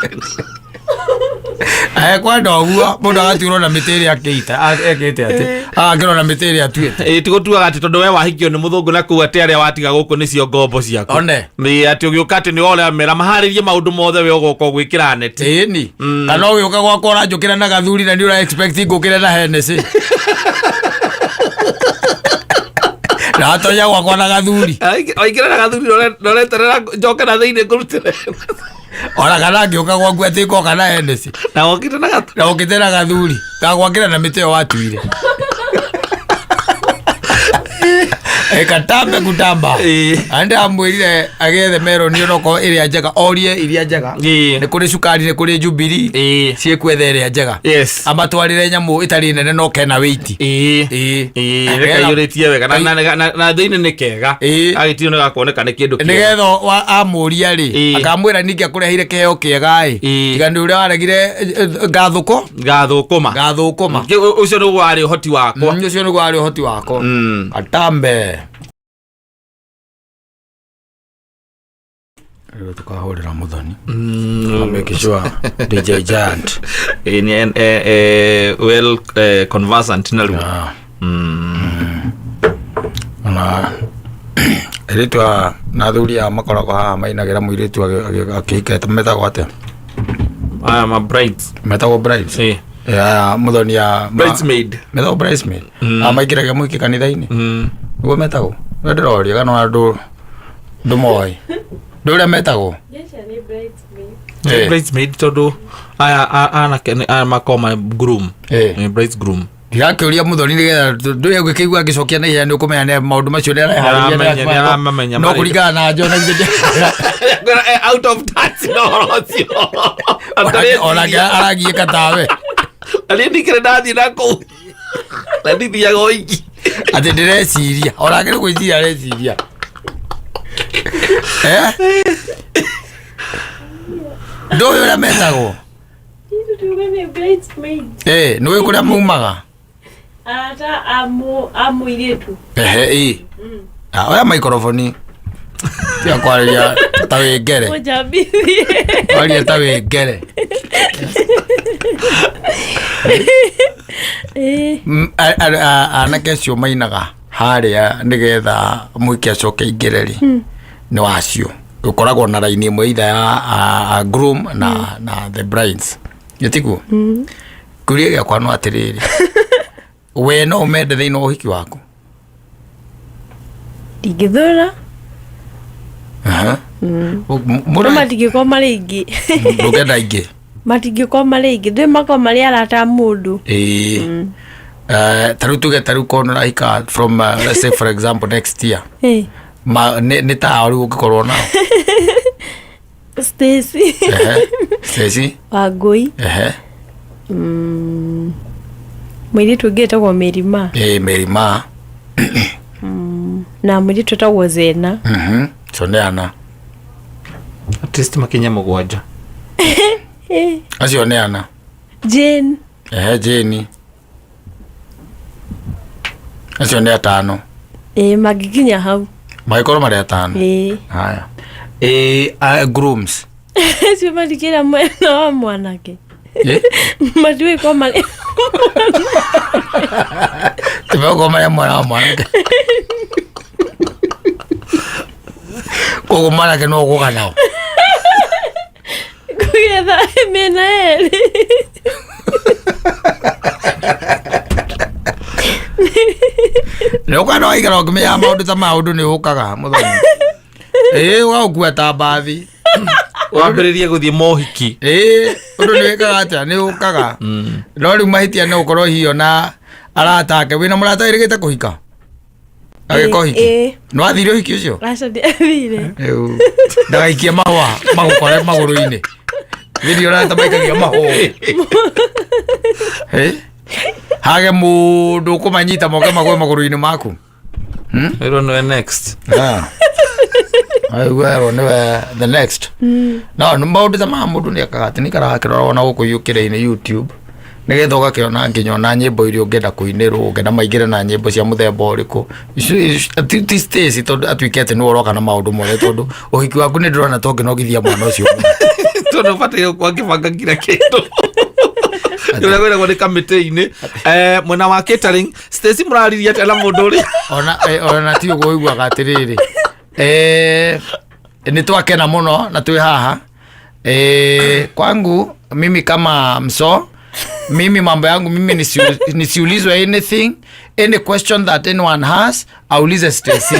Kwenda ũguo mũndũ agatuĩrwo na mĩtĩ ĩrĩa akĩita ekĩte atĩ agakĩrwo na mĩtĩ ĩrĩa atuĩte. Ĩ tigũtuaga atĩ tondũ we wahikio nĩ mũthũngũ na kũu atĩ arĩa watiga gũkũ nĩcio ngombo ciaku. One. Nĩ atĩ ũgĩũka atĩ nĩ ũramera maharĩrie maũndũ mothe, we ũgoka gwĩkĩra neti. Ĩni, kana ũgĩũka gwakwa ũranjũkĩra na gathuri na nĩ ũra expect ngũkĩre na Hennessy, na watonya gwakwa na gathuri. Waingĩra na gathuri na ũreterera njoke na thĩinĩ ngũrutĩre. Ona kana ngĩũka gwaku atĩ ngoka na Hennessy na wokĩte na gathuri. Na ũkĩte na gathuri gagwakĩra na mĩtĩ ĩyo watuire. Katambe kutamba. Ande amwĩrire agethe meroni onokorwo ĩrĩa njega, orie iria njega. Nĩ kũrĩ cukari, nĩ kũrĩ Jubilee, ciĩkwetha ĩrĩa njega. Amatwarĩre nyamũ ĩtarĩ nene no kena wĩiti. Ĩĩ, nĩkaiyũrĩtie wega na thĩinĩ nĩ kega. Agĩtio nĩ gakuoneka nĩ kĩndũ kĩega. Nĩgetha amũria rĩ, akamwĩra ningĩ akũreheire kĩheo kĩega ĩ, tiga nĩ ũrĩa waregire ngathũkũ. Gathũkũma. Gathũkũma. Ũcio nĩguo warĩ ũhoti wakwa. Ũcio nĩguo warĩ ũhoti wakwa. Katambe rĩu tũkahũrĩra mũthoni, make sure DJ Giant. Ĩĩ, nĩ well conversant naruo. Ah. Ona airĩtu na athuri aya makoragwo haha mainagĩra mũirĩtu akĩhika metagwo atĩa? Aya ma brides. Metagwo brides. Aya mũthoni ya Bridesmaid. Metagwo bridesmaid. Aya maingĩragia mũhiki kanitha-inĩ. Nĩguo metagwo. Nĩ ndĩroria kana ona ndũmoĩ ndũ ũrĩa metagwo. Bridesmaid tondũ aya anake aya makoragwo ma groom. Bridegroom. Ndirakĩũria mũthoni nĩgetha ndũrĩa ũngĩkĩigua angĩcokia na ihenya nĩ ũkũmenya nĩ maũndũ macio nĩ areharĩria. Nĩaramamenya. No kũringana na njo na githĩ Out of touch na ũhoro ũcio. Onake aragiĩka tawe. Na niĩ ndikĩrĩ ndathiĩ na kũu na ndithiaga ũiki. Atĩ ndĩreciria, onake nĩ gwĩciria areciria. Ndũĩ ũrĩa metagwo? Nĩũĩ kũrĩa maumaga? Arata a mũirĩtu. Ehe, ĩ. Ah, oya maikoroboni, tiga kwarĩria ta wĩ ngere. Mũnjambithie. Kwaria ta wĩ ngere. Anake acio mainaga harĩa nĩgetha mũhiki acoke aingĩre rĩ, nĩ wacio gũkoragwo na raini ĩmwe either ya a groom na the brides, gĩtiguo? Kĩũria gĩakwa no atĩrĩrĩ, we no ũmende thĩinĩ wa ũhiki waku? Ndingĩthũra. Aha. No matingĩkorwo marĩ aingĩ. Ndũngĩenda aingĩ? Matingĩkorwo marĩ aingĩ, ndũĩ makorwo marĩ arata a mũndũ. Ĩĩ. Ta rĩu tuge, ta rĩu korwo nĩũrahika from let's say for example next year, ma nĩ ta rĩu ũngĩkorwo nao? Stacy. Ehe, Stacy. Wangũi. Mũirĩtu ũngĩ etagwo Mĩrima. Ĩĩ, Mĩrima. Na mũirĩtu etagwo Zena. Acio nĩ ana. At least makinya mũgwanja. Acio nĩ ana. Jane. Ehe, Jane. Acio nĩ atano. Ĩĩ, mangĩkinya hau. Magĩkorwo marĩ atano. Ĩĩ. Haya, ĩĩ, grooms. Acio matikĩra mwena wa mwanake. Eh? Matiũĩ ko marĩ. Timegũkorwo marĩ a mwena wa mwanake. Koguo mwanake no ũgũka nao. Kũgetha mĩena yerĩ. Nĩ ũkaga no waikara ũkĩmenyaga maũndũ ta maya ũndũ nĩ ũkaga mũthoni. Ĩĩ ũgagũkua ta mbathi. Wambĩrĩrie gũthiĩ mohiki. Ĩĩ ũndũ nĩ wĩkaga atĩa nĩ ũkaga. No rĩu mahĩtia nĩ gũkorwo hihi ona arata ake wĩna mũrata wĩrĩgĩte kũhika? Agĩka ũhiki? Ĩĩ. Nĩ wathire ũhiki ũcio? Aca ndiathire. Rĩu ndagaikie mahũa magũkore magũrũ-inĩ. Githĩ ũrata maikagia mahũa. Ĩ? Hage mũndũ ũkũmanyita moke magwe magũrũ-inĩ maku. Ĩrwo nĩwe next. Ah. Aigua erwo nĩwe the next. No nĩ maũndũ ta maya mũndũ nĩ ekaga atĩ nĩikaraga akĩrora ona gũkũ yũkĩra-inĩ YouTube nĩgetha ũgakĩona nginya ona nyĩmbo iria ũngĩenda kũinĩrwo ũngĩenda maingĩre na nyĩmbo cia mũthemba ũrĩkũ. Ti Stacy tondũ atuĩke atĩ nĩwe ũroka na maũndũ mothe tondũ ũhiki waku nĩ ndĩrona ta ũngĩnogithia mwana ũcio mũno. Tondũ ũbataire gũkorwo akĩbanga kila kĩndũ. Ũrĩa kwĩragwo nĩ kamĩtĩ-inĩ. Mwena wa catering, Stacy mũraririe atĩa na mũndũ ũrĩa? Ona ona ti ũguo ũiguaga atĩrĩrĩ. Nĩ twakena mũno na twĩ haha. Kwangu mimi kama mso mimi mambo yangu mimi nisiulizwe anything, any question that anyone has aulize Stacy.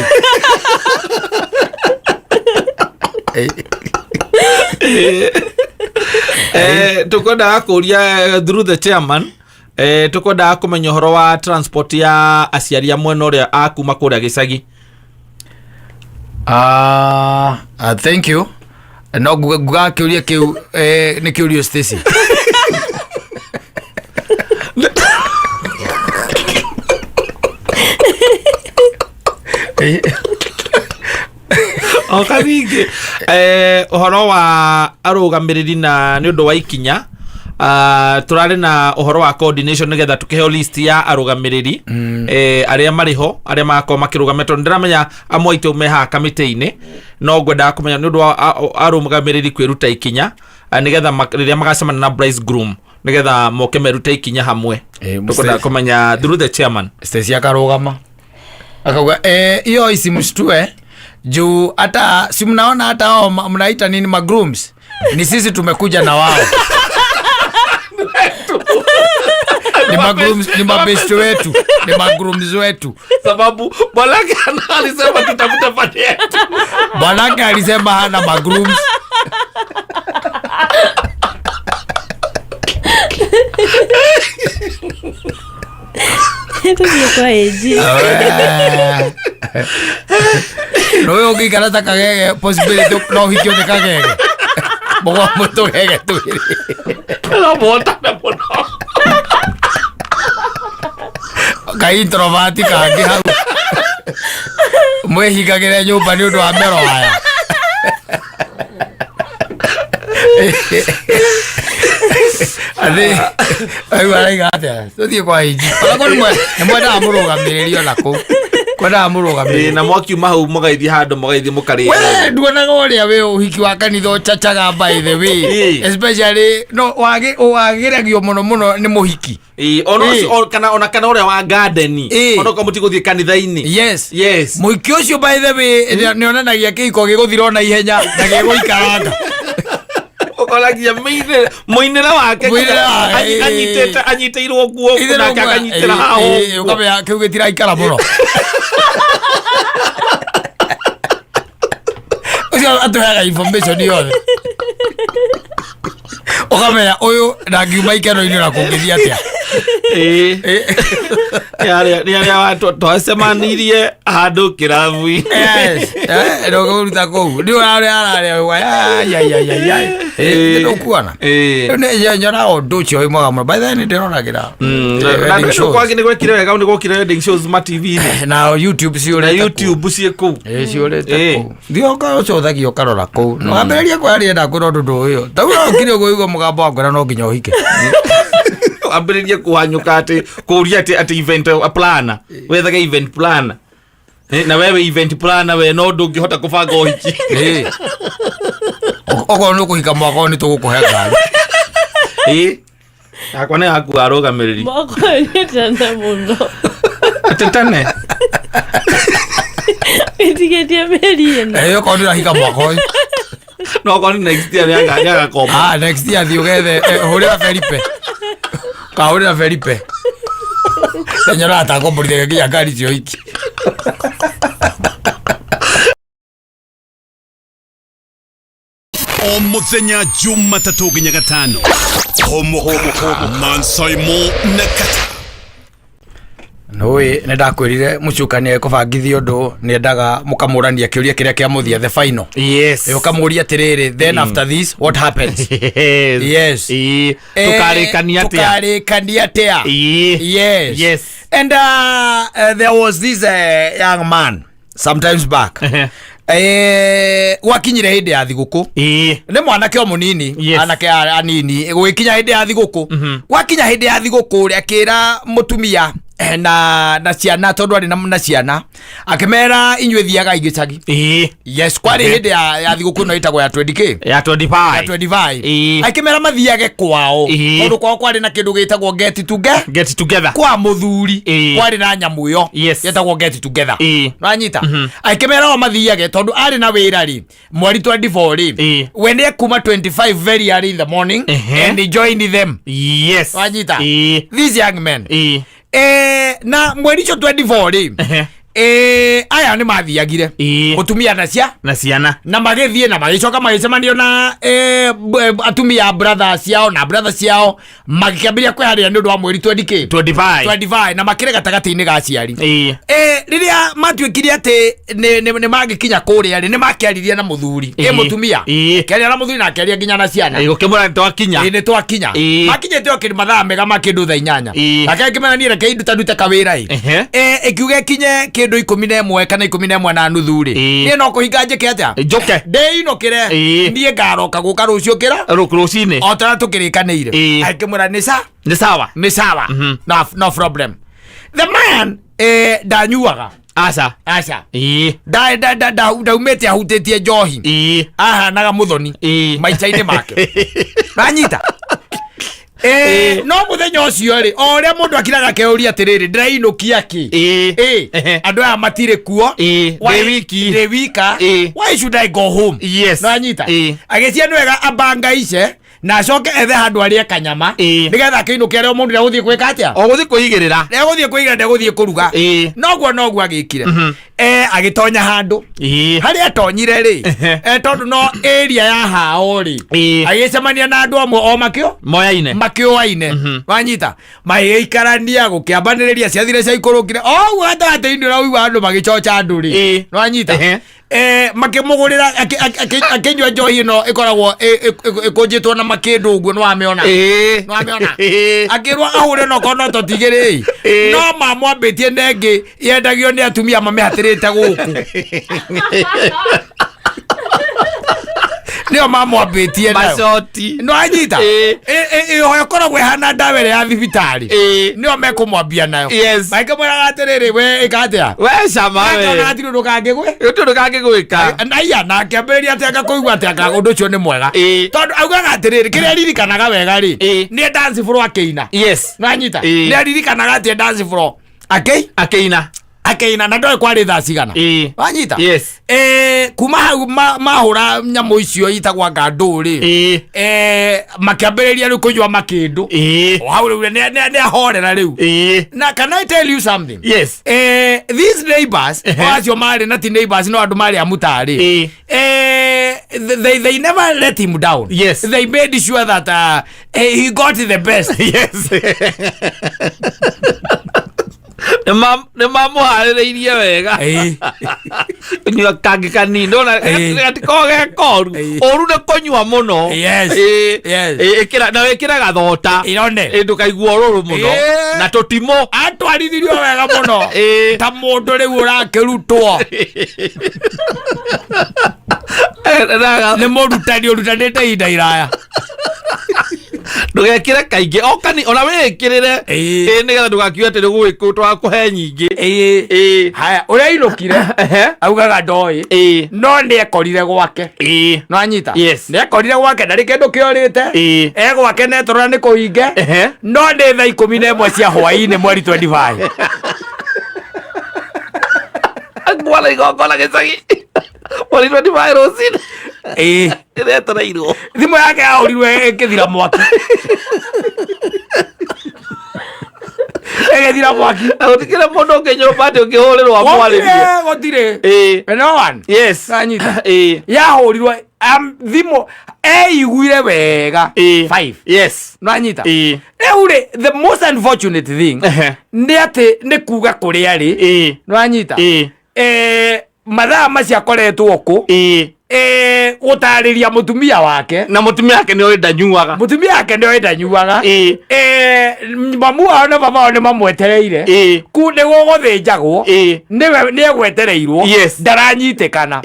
Tukwendaga kũria through the chairman, tukwendaga kũmenya ũhoro wa transport ya aciari a mwena ũrĩa a kuma kũrĩa gĩcagi. Thank you. No nguga kĩũria kĩu nĩ kĩũrio Stacy. O karingĩ. Ũhoro wa arũgamĩrĩri na nĩ ũndũ wa ikinya, tũrarĩ na ũhoro wa coordination nĩgetha tũkĩheo list ya arũgamĩrĩri, arĩa marĩ ho, arĩa magakorwo makĩrũgamia, tondũ ndĩramenya amwe aitũ me haha kamĩtĩ-inĩ, no ngwendaga kũmenya nĩ ũndũ wa arũgamĩrĩri kwĩruta ikinya, nĩgetha rĩrĩa magacemania na bridegroom, nĩgetha moke merute ikinya hamwe. Tũkwendaga kũmenya through the chairman. Stacy akarũgama akauga, hiyo isimshtue juu hata si mnaona hata hao mnaita nini magrooms ni sisi tumekuja na wao. Ni magrooms, ni mabest wetu, ni magrooms wetu. Sababu bwanake alisema tutafuta pande yetu. Bwanake alisema hana magrooms. Tũthiĩ kwa AG. No ũyũ ũngĩikara ta kagege possibility no ũhikio nĩ kagege. Mũgwa mwĩ tũgege twĩrĩ. No mũhotane mũno. Ka introvert kangĩ hau. Mwĩhingagĩre nyũmba nĩ ũndũ wa mĩoro aya. Athi, rĩu araiga atĩa? Tũthiĩ kwa AG. Onakorwo nĩ mwendaga mũrũgamĩrĩri ona kũu. Kwendaga mũrũgamĩrĩri. Na mwakiuma hau mũgaithiĩ handũ mũgaithiĩ mũkarĩa. We nduonaga ũrĩa wĩ ũhiki wa kanitha ũcacaga by the way. Especially no wagĩragio mũno mũno nĩ mũhiki. Ona ũcio, kana ona kana ũrĩa wa garden. Ona okorwo mũtigũthiĩ kanitha-inĩ. Yes. Yes. Mũhiki ũcio by the way nĩ onanagia kĩhiko gĩgũthira ona ihenya na gĩgũikaranga. Ũkoragia mũinĩre wake Mũinĩre wake, anyitĩirwo nguo Ithe nake no akanyitĩra haha ũguo. Ũkamenya kĩu gĩtiraikara mũno. Ũcio atũheaga information yothe. Ũkamenya ũyũ ndangiuma ikeno-inĩ na kũngĩthiĩ atĩa. Nĩ arĩa twacemanirie handũ kĩrabu-inĩ. Yes. Ndũkũruta kũu. Nĩ ũrarĩa ararĩa ũguo. Ai, ai, ai, ai, ai. Nĩ ũkuona. Rĩu nĩ nyonaga ũndũ ũcio wĩ mwega mũno. By the way, nĩ ndĩroragĩra. Na Wedding nĩ shows. kwagĩ nĩ gwekire wega, nĩ gwokire wedding shows ma TV-inĩ. Na YouTube ciũrĩte Na kũu. YouTube ciĩ kũu. Ciũrĩte kũu. Thiĩ ũcũthagia ũkarora kũu. Wambĩrĩrie kwaria ndakwĩra ũndũ ndũĩ. Ta rĩu no ũkire ũguo ũigue mũgambo wakwĩra no nginya ũhike. Wambĩrĩrie kũhanyũka atĩ kũũria atĩ event planner. Wethage event planner. Na wewe event planner we no ndũngĩhota kũbanga ũhiki. Okorwo nĩ ũkũhika mwaka ũyũ nĩ tũgũkũhe ngari. Ĩ, yakwa nĩ yakua arũgamĩrĩri. Mwaka ũyũ nĩ tene mũno. Atĩ tene. Ĩtigĩtie mĩeri ĩna. Eh, okorwo nĩ ũrahika mwaka ũyũ. No okorwo nĩ next year nĩagakomba. Ah, next year thiĩ ũgethe hũrĩra Felipe. Kahũrĩra Felipe. Senyora atakomborithia nginya ngari cio iki. O muthenya Jumatatũ nginya Gatano, Homoka Mansaimo na Kata. Nũĩ nĩ ndakwĩrire mũcukani ekũbangithia ũndũ nĩendaga mũkamũrania kĩũria kĩrĩa kĩa mũthia, the final. Yes. Ũkamũria atĩrĩrĩ, then after this what happens? Yes. Yes. Ĩĩ. Tũkarĩkania atĩa? Tũkarĩkania atĩa? Ĩĩ. Yes. Yes. And there was this young man sometimes back. Gwakinyire hĩndĩ ya thigũkũ. Ĩĩ. Nĩ mwanake o mũnini. Yes. Anake anini gũgĩkinya hĩndĩ ya thigũkũ, gwakinya hĩndĩ ya thigũkũ rĩ, akĩra mũtumia na ciana, tondũ arĩ na ciana, akĩmera inyuĩ thiagai gĩcagi. Ĩĩ. Yes, kwarĩ hĩndĩ ya thigũkũ ĩno ĩtagwo ya 20K. Ya 25. Ya 25. Ĩĩ. Akĩmera mathiage kwao. Ĩĩ. Tondũ kwao kwarĩ na kĩndũ gĩtagwo get together. Get together. Kwa mũthuri. Ĩĩ. Kwarĩ na nyamũ ĩyo yetagwo get together. Nĩwanyita? Akĩmera o mathiage tondũ arĩ na wĩra rĩ, mweri 24 rĩ, we nĩ ekuma 25 very early in the morning and he joined them. Wanyita? These young men, na mweri ũcio 24 rĩ, aya nĩ mathiagire, mũtumia na cia na ciana. Na magĩthiĩ na magĩcoka magĩcemanio na atumia a brother ciao na brother ciao, magĩkĩambĩrĩria kwĩharĩria nĩ ũndũ wa mweri 20K. 25. 25, na makĩrĩ gatagatĩ-inĩ ga aciari. Ĩĩ. Rĩrĩa matuĩkire atĩ nĩ mangĩkinya kũrĩa rĩ, nĩ makĩaririe na mũthuri, mũtumia kĩaria na mũthuri na akĩaria nginya na ciana. Ĩĩ, gũkĩmwĩra nĩ twakinya. Ĩ, nĩ twakinya. Makinyĩte o kĩndũ mathaa mega ma kĩndũ thaa 8. Nake akĩmera niĩ reke induta ndute kawĩra ĩ. Ĩkiuga ĩkinye kĩndũ 11 kana 11:30 rĩ, niĩ no kũhinga njĩke atĩa? Njũke. Ndĩinũkĩre. Niĩ ngaroka gũka rũciũ kĩra rũcinĩ. O ta ũrĩa tũkĩrĩkanĩire. Akĩmwĩra nĩ sa Nĩ sawa. Nĩ sawa. No, no problem. The man, ndanyuaga. Aca. Aca. Ĩĩ. Ndaumĩte ahutĩtie njohi. Ahanaga mũthoni maica-inĩ make, nanyita? No mũthenya ũcio rĩ, o ũrĩa mũndũ akiraga akeuria atĩrĩrĩ, ndĩrainũkia kĩ? Andũ aya matirĩ kuo. Ndĩ wiki. Ndĩ wika. Why should I go home? Yes. Nanyita? Ĩĩ. Agĩcia nĩ wega ambanga ice na acoke ethe handũ arĩe kanyama, nĩgetha akĩinũke arĩa mũndũ ndegũthiĩ gwĩka atĩa? O gũthiĩ kwĩigĩrĩra. Ndegũthiĩ kwĩigĩra, ndegũthiĩ kũruga. Noguo noguo agĩkire. Agĩtonya handũ harĩa atonyire rĩ, tondũ no area ya hao rĩ, agĩcemania na andũ amwe o makĩo moyaine. Makĩũaine, wanyita? Magĩikarania gũkĩambanĩrĩria, ciathire ciaikũrũkire o ũguo gatagatĩ-inĩ ũrĩa ũigua andũ magĩcoca andũ rĩ, nĩwanyita? Makĩmũgũrĩra, akĩnyua njohi ĩno ĩkoragwo ĩkũnjĩtwo na makĩndũ ũguo, nĩwamĩona? Nĩwamĩona? Akĩrwo ahũre nokorwo no tũtigĩrĩ, no mamwambĩtie nengĩ yendagio nĩ atumia mamĩhatĩrĩte gũkũ, nĩo mamwambĩtie nayo. Macoti. Nĩwanyita? Ĩĩ. Ĩyo ĩkoragwo ĩhana ndawa ĩrĩa ya thibitarĩ, nĩo mekũmwambia nayo. Makĩmwĩraga atĩrĩrĩ, we ĩka atĩa? We cama we. Akĩona hatirĩ ũndũ kangĩgwe. Gũtirĩ ũndũ kangĩgwĩka. Naiya na akĩambĩrĩria atĩ anga kũigua atĩ anga ũndũ ũcio nĩ mwega, tondũ augaga atĩrĩrĩ, kĩrĩa aririkanaga wega rĩ, nĩ dance floor akĩina. Nanyita? Nĩ aririkanaga atĩ dance floor akĩ Akĩina. Akĩina na ndoĩ kwarĩ thaa cigana. Wanyita? Yes. Kuma hau mahũra nyamũ icio itagwo ngandũ rĩ, makĩambĩrĩria rĩu kũnyua makĩndũ. O hau rĩu nĩ ahorera rĩu. Na can I tell you something? Yes. These neighbors, o acio marĩ na ti neighbors, no andũ marĩ a mũtarĩ, they never let him down. They made sure that he got the best. Yes, nĩ mamũharĩrĩirie wega. Nyua kangĩ kanini ndona gatiko ge koru. Ũru nĩ kũnyua mũno. Na wĩkĩre gathota. Irone. Ndũkaigua ũrũrũ mũno. Na tũtimũ. Atwarithirio wega mũno ta mũndũ rĩu ũrakĩrutwo nĩ mũrutani ũrutanĩte ihinda iraya. Ndũgekĩre kaingĩ o kani ona wĩĩkĩrĩre. Ĩĩ. Ĩĩ, nĩgetha ndũgakiuge atĩ nĩgũgĩkũ twakũhe nyingĩ. Ĩĩ. Ĩĩ. Haya, ũrĩa ainũkire augaga ndoĩ, no nĩ ekorire gwake. No anyita. Yes. Nĩ ekorire gwake, ndarĩ kĩndũ kĩorĩte. E gwake netorora nĩ kũhinge. No nĩ thaa 11 cia hwaĩ-inĩ mweri 25. Ngwala igongona gĩcagi mweri 25 rũcinĩ. Ĩĩ. Ĩretereirwo. Thimũ yake yahũrirwo ĩkĩthira mwaki, ĩgĩthira mwaki. Na gũtikĩrĩ mũndũ ũngĩ nyũmba atĩ ũngĩhũrĩrwo amwarĩrie? Gũtirĩ. Ĩĩ. No one. Nanyita. Yahũrirwo thimũ eiguire wega 5. Nanyita. Rĩu rĩ, the most unfortunate thing nĩ atĩ nĩ kuga kũrĩa rĩ, nanyita, mathaa macio akoretwo kũ, gũtarĩria mũtumia wake. Na mũtumia wake nĩ oĩ ndanyuaga. Mũtumia wake nĩ oĩ ndanyuaga. Mamu wao na baba wao nĩ mamwetereire. Ku nĩ gũgũthĩnjagwo. Nĩwe nĩ egwetereirwo. Ndaranyitĩkana.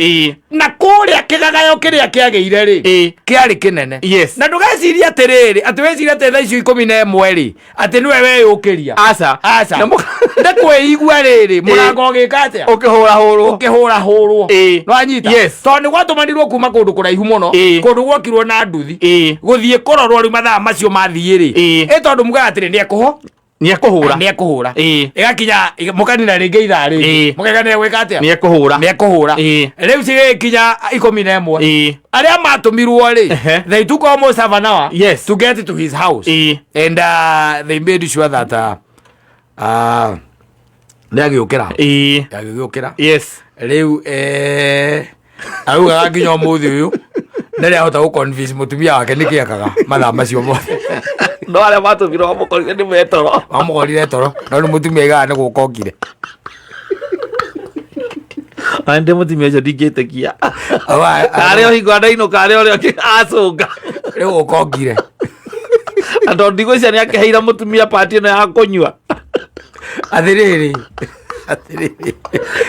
Na kũrĩa kĩgagayo kĩrĩa kĩagĩire rĩ, kĩarĩ kĩnene. Na ndũgecirie atĩrĩrĩ, atĩ wecirie atĩ thaa icio 11 rĩ, atĩ nĩwe weyũkĩria. Aca. Aca. Na Nĩ kwĩigua rĩrĩ mũrango ũgĩka atĩa? Ũkĩhũrahũrwo. Ũkĩhũrahũrwo. Nĩwanyita? Yes. Tondũ nĩ gwatũmanirwo kuma kũndũ kũraihu mũno. Kũndũ gwokirwo na nduthi gũthiĩ kũrorwo. Rĩu mathaa macio mathiĩ rĩ, ĩ tondũ mugaga atĩrĩ nĩ ekũho Nĩ ekũhũra. Nĩ ekũhũra. Ĩgakinya mũkanina rĩngĩ ithaa rĩngĩ. Mũkaiga nĩ egwĩka atĩa? Nĩ ekũhũra. Nĩ ekũhũra. Rĩu cigĩkinya 11, arĩa matũmirwo rĩ, they took almost half an hour to get to his house. And they made sure that nĩ agĩũkĩra. Agĩgĩũkĩra. Rĩu augaga nginya ũmũthĩ ũyũ ndarĩ ahota gũ convince mũtumia wake nĩkĩ ekaga mathaa macio mothe. No arĩa matũmirwo mamũkorire nĩ metoro. Mamũkorire toro, no nĩ mũtumia aigaga nĩ gũka okire. Ndĩ mũtumia ũcio ndingĩtĩkia. Augaga- Karĩa ũhingo andainũka arĩa ũrĩa acũnga. Nĩ gũka okire. Na tondũ ndigwĩciria nĩ akĩheire mũtumia pati ĩno ya kũnyua. Atĩrĩrĩ, atĩrĩrĩ.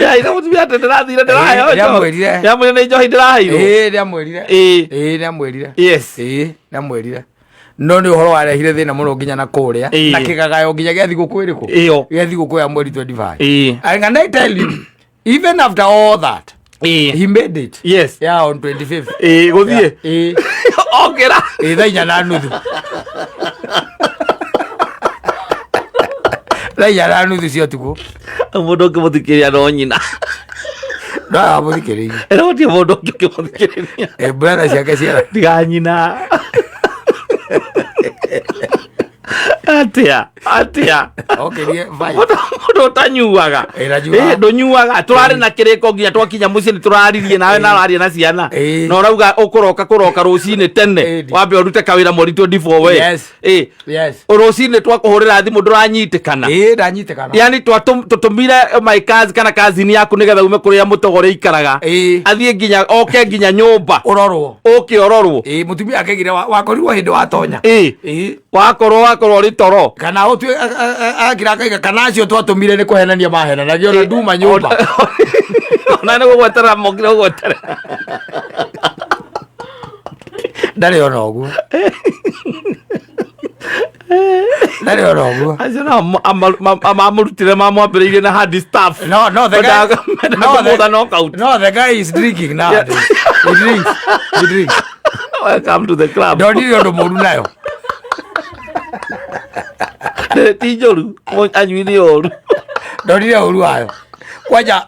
Yaheire mũtumia atĩ ndĩrathire ndĩraheo Ĩĩ, njohi. nĩamwĩrire. Nĩamwĩrire nĩ njohi ndĩraheirwo. Ĩĩ, nĩamwĩrire. Ĩĩ, nĩamwĩrire. Ĩĩ, nĩamwĩrire, no nĩ ũhoro warehire thĩna mũno nginya na kũrĩa na kĩgagayo nginya gĩa thigũkũ ĩrĩkũ? Ĩyo. Gĩa thigũkũ ya mweri 25. And can I tell you, even after all that, he made it. Yeah, on 25th. Ĩĩ, gũthiĩ. Ĩĩ. Okĩra. Ĩĩ, thaa 4:30, thaa 4:30 cia ũtukũ. Mũndũ ũngĩmũthikĩrĩria no nyina. No amũthikĩrĩirie. Ĩno gũtirĩ mũndũ ũngĩ ũngĩmũthikĩrĩria. Eh, brother ciake ciara. Tiga nyina. Atia atia? Okĩrie five. Mũndũ ũtanyuaga. Ĩ, ndanyuaga. Ĩ, ndũnyuaga. Tũrarĩ na kĩrĩko nginya twakinya mũciĩ nĩ tũraririe nawe na ũraria na ciana. Na ũrauga ũkũroka kũroka rũcinĩ tene. Wambe ũrute kawĩra mweri 24 we. Ĩ. Rũcinĩ twakũhũrĩra thimũ ndũranyitĩkana. Ĩĩ, ndanyitĩkana. Yani tũtũmire my cousin kana cousin yaku nĩgetha ume kũrĩa mũtogore ikaraga, athiĩ nginya oke nginya nyũmba. Ũrorwo. Ũke ũrorwo. Ĩĩ, mũtumia akegire wakorirwo hĩndĩ watonya. Ĩ. Wakorwo ũrĩ toro. Kana ũtue akira akaiga kana acio twatũmire nĩ kũhenania mahenanagia, ona nduma nyũmba. Ona nĩ gũgweterera mokire gũgweterera. Ndarĩ ona ũguo, ndarĩ ona ũguo. Acio nao mamũrutire mamwambĩrĩirie na hard stuff. No, the guy, no, kũmũtha knockout. No, the guy is drinking nowadays. He drinks. He drinks. Welcome to the club. Ndonire ũndũ mũru nayo. Ti njũru, anyui nĩ ũru. Ndonire ũru wayo. Kwanja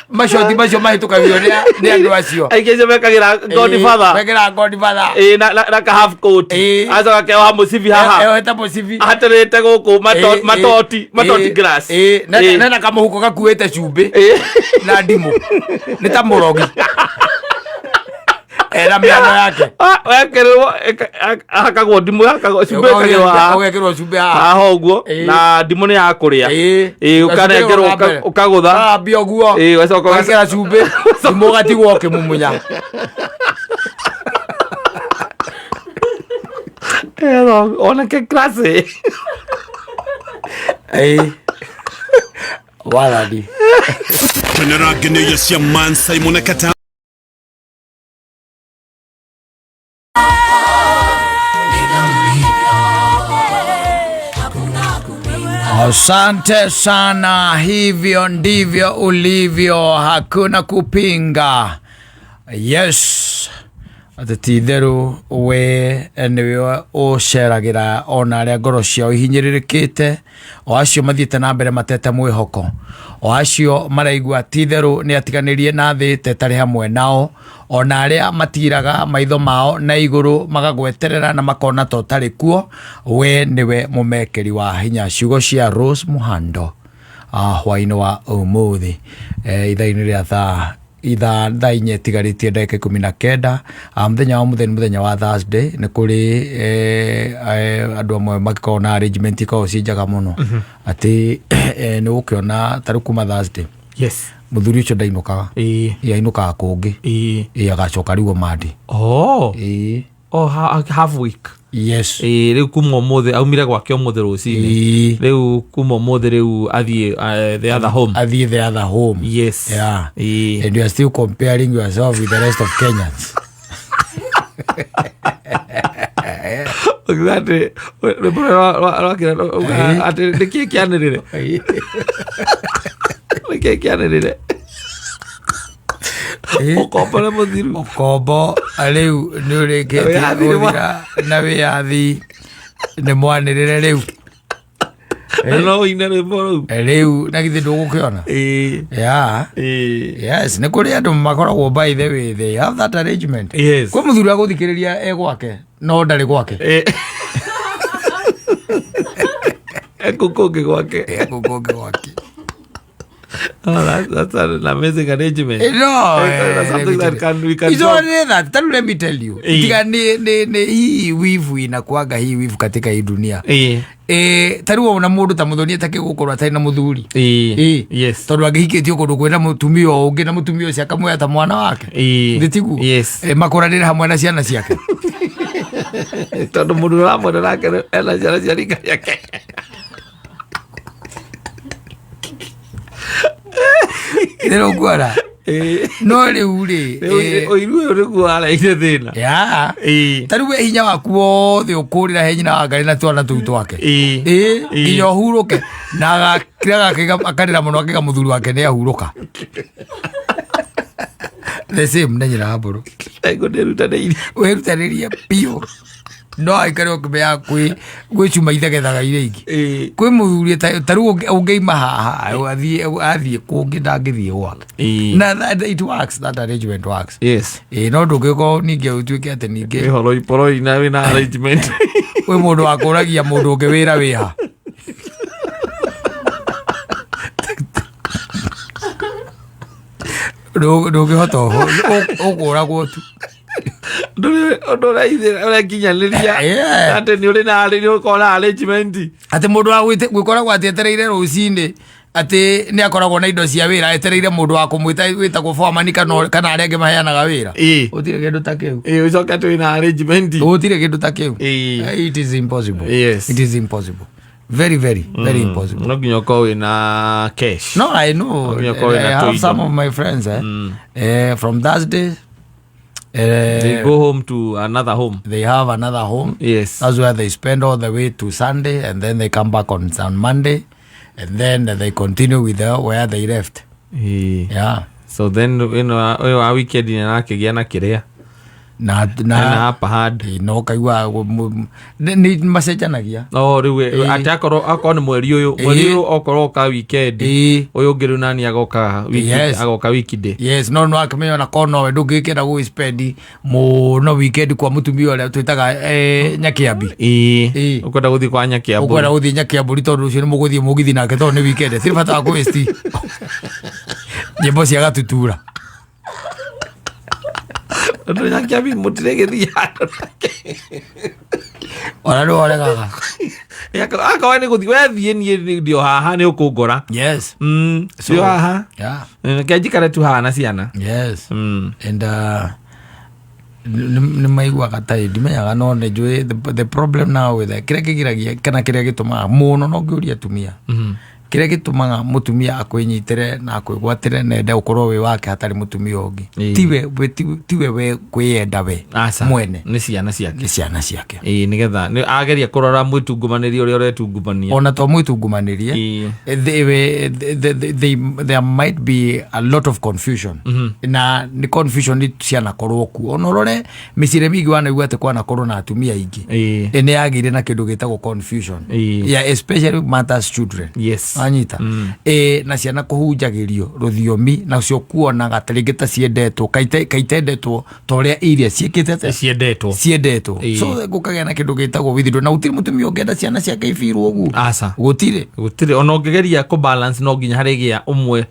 macoti macio mahĩtũkagio nĩ andũ acio. Aingĩ acio mekagĩra Godfather. Mekĩraga Godfather. Ĩĩ, na ka half coat. Acoka keoha mũcibi haha. Eohete mũcibi. Aterete gũkũ matoti matoti glass. Ĩĩ, nena kamũhuko gakuĩte cumbĩ na ndimũ, nĩ ta mũrogi ena mĩano yake. Ah, wekĩrĩrwo hakagwo ndimũ, hakagwo cumbĩ, ĩkagĩrwo haha. Ũgekĩrwo cumbĩ haha. Haha ũguo. Na ndimũ nĩ ya kũrĩa. Ĩĩ, ũkanengerwo ũkagũtha. Ũgathambia ũguo. Ĩĩ, ũgacoka ũgekĩra cumbĩ, ndimũ, ũgatigwo ũkĩmumunya. Ero, onake class. Ĩĩ, wathani. Tũnĩrangenĩria cia Man Simon Kata. Asante sana, hivyo ndivyo ulivyo, hakuna kupinga. Yes, atĩ ti itherũ we nĩwe ũceragĩra ona arĩa ngoro ciao ihinyĩrĩrĩkĩte, o acio mathiĩte na mbere matete mwĩhoko, o acio maraigua ti itherũ nĩ atiganĩrie na thĩ ta ĩtarĩ hamwe nao, ona arĩa matiraga maitho mao na igũrũ magagweterera na makona ta ũtarĩ kuo, we nĩwe mũmekĩri wa hinya. Ciugo cia Rose Muhando hwaĩ-inĩ wa ũmũthĩ, ithaa-inĩ rĩa thaa ithaa thaa inya itigarĩtie ndagĩka 19. Mũthenya wa mũthenya, mũthenya wa Thursday, nĩ kũrĩ andũ amwe magĩkoragwo na arrangement ikoragwo ciĩ njega mũno, atĩ nĩ ũgũkĩona ta rĩu kuma Thursday mũthuri ũcio ndainũkaga. Ĩ ainũkaga kũngĩ. Ĩ agacoka rĩu Omandi. Oh. Ĩ. Oh, half week. Yes. Ĩ rĩu kuma ũmũthĩ aumire gwake ũmũthĩ rũcinĩ. Rĩu kuma ũmũthĩ rĩu athiĩ the other home. Athiĩ the other home. Yeah. And you are still comparing yourself with the rest of Kenyans. Ũkiuga atĩ rwĩmbo rũrĩa rwakĩra atĩ nĩkĩĩ kĩanĩrĩre, nĩkĩĩ kĩanĩrĩre, ũkombore mũthiru. Ũkombo rĩu nĩ ũrĩkĩtie Wĩyathi nĩ gũthira na wĩyathi nĩ mwanĩrĩre rĩu. Na no ũine rwĩmbo rũu. Rĩu na githĩ ndũgũkĩona? Yeah. Yes, nĩ kũrĩ andũ makoragwo, by the way, they have that arrangement. Kwĩ mũthuri wa gũthikĩrĩria e gwake no ndarĩ gwake. Ekũ kũngĩ gwake. E kũu kũngĩ gwake. Oh, that's an amazing arrangement. No, That's something that can we can It's talk. only that. Tell, let me tell you. Tiga ni hii wivu inakuaga, hii wivu katika hii dunia. Ta rĩu ona mũndũ ta mũthoni atakĩ gũkorwo atarĩ na mũthuri. Tondũ angĩhikĩtio kũndũ kwĩna mũtumia o ũngĩ na mũtumia ũcio akamwoya ta mwana wake. Nĩ tiguo? Yes. Makũranĩre hamwe na ciana ciake. Tondũ mũndũ ũramwenda nake ena ciana cia rika rĩake. Rĩrĩ ũkuona. No rĩu rĩ, Ũiru ũyũ nĩguo wareire thĩna. Ta rĩu we hinya waku wothe ũkũrĩra he nyina wa Ngarĩ na twana tũu twake. Nginya ũhurũke na agakira akaiga akarĩra mũno akaiga mũthuri wake nĩ ahurũka. The same na nyina wa mbũrũ. Ego ndĩrutanĩirie. Wĩrutanĩrie biũ no aikare ũkĩmenyaga kwĩ cuma ithegethaga iria ingĩ. Kwĩ mũthuri ta rĩu ũngĩima haha athiĩ kũngĩ ndangĩthiĩ gwake. Na it works, that arrangement works. No ndũngĩkorwo ningĩ ũtuĩke atĩ ningĩ Wĩ horoi na wĩna arrangement. Kwĩ mũndũ wa kũragia mũndũ ũngĩ wĩra wĩha. Ndũngĩhota ũkũragwo tu. Ndũrĩ ũndũ ũrekinyanĩria atĩ nĩ ũrĩ na nĩ ũkorwo na arrangement. Atĩ mũndũ wa gwĩkoragwo atĩ etereire rũcinĩ atĩ nĩ akoragwo na indo cia wĩra, etereire mũndũ wa kũmwĩta wĩtagwo foreman kana arĩa angĩ maheanaga wĩra. Gũtirĩ kĩndũ ta kĩu. Ũcoke atĩ wĩna arrangement. Gũtirĩ kĩndũ ta kĩu. It is impossible. It is impossible, very, very, very impossible. No nginya ũkorwo wĩna cash. No, I know. Nginya ũkorwo I wĩna have tũindo. some of my friends, from Thursday, They go home to another home. They have another home. That's where they spend all the way to Sunday, and then they come back on Monday, and then they continue with where they left. Yeah. So then ĩno ũyũ wa weekend nĩ arakĩgĩa na kĩrĩa Na na na upper hand. No kaigua nĩ macenjanagia. No rĩu atĩ akorwo nĩ mweri ũyũ, mweri ũyũ okorwo oka weekend, ũyũ ũngĩ rĩu nani agoka wiki, agoka weekday. Yes, no akĩmenya ona korwo nowe ndũngĩkĩenda gũgĩspend mũno weekend kwa mũtumia ũrĩa twĩtaga Nyakiambi. Ũkwenda gũthiĩ kwa Nyakiambũri. Ũkwenda gũthiĩ Nyakiambũri tondũ ũcio nĩ mũgũthiĩ mũgithi nake tondũ nĩ weekend, tirĩ bata wa kũwaste nyĩmbo cia gatutura. Tondũ Nyakiambi mũtirĩ gĩthiĩ handũ nake. Ona nĩ woregaga. Akorwo nĩ gũthiĩ wethiĩ, niĩ ndio haha nĩ ũkũngora. Ndio haha. Reke njikare tu haha na ciana. And nĩ maiguaga ta ndimenyaga, no nĩ njũĩ the problem now with kĩrĩa kĩgiragia kana kĩrĩa gĩtũmaga mũno no ngĩũria atumia. Kĩrĩa gĩtũmaga mũtumia akwĩnyitĩre na akwĩgwatĩre na ende ũkorwo wĩ wake hatarĩ mũtumia ũngĩ, tiwe tiwe we kwĩyenda we Aca. mwene, Nĩ ciana ciake. Nĩ ciana ciake. Ĩĩ, nĩgetha ageria kũrora mwĩtungumanĩrie ũrĩa ũretungumania. Ona to mwĩtungumanĩrie, there might be a lot of confusion, na nĩ confusion nĩ cianakorwo kuo. Ona ũrore mĩciĩ ĩrĩa mĩingĩ wanaigua atĩ kwanakorwo na atumia aingĩ, nĩ yagĩire na kĩndũ gĩtagwo confusion. Yeah, especially matters children. Anyita na ciana kũhunjagĩrio rũthiomi nacio kuonaga ta rĩngĩ ta ciendetwo kaitendetwo ta ũrĩa iria ciĩkĩte atĩa? Ciendetwo. Ciendetwo. So gũkagĩa na kĩndũ gĩtagwo withdraw, na gũtirĩ mũtumia ũngĩenda ciana ciake ibirwo ũguo. Aca. Gũtirĩ. Gũtirĩ, ona ũngĩgeria kũ balance, no nginya harĩgĩa ũmwe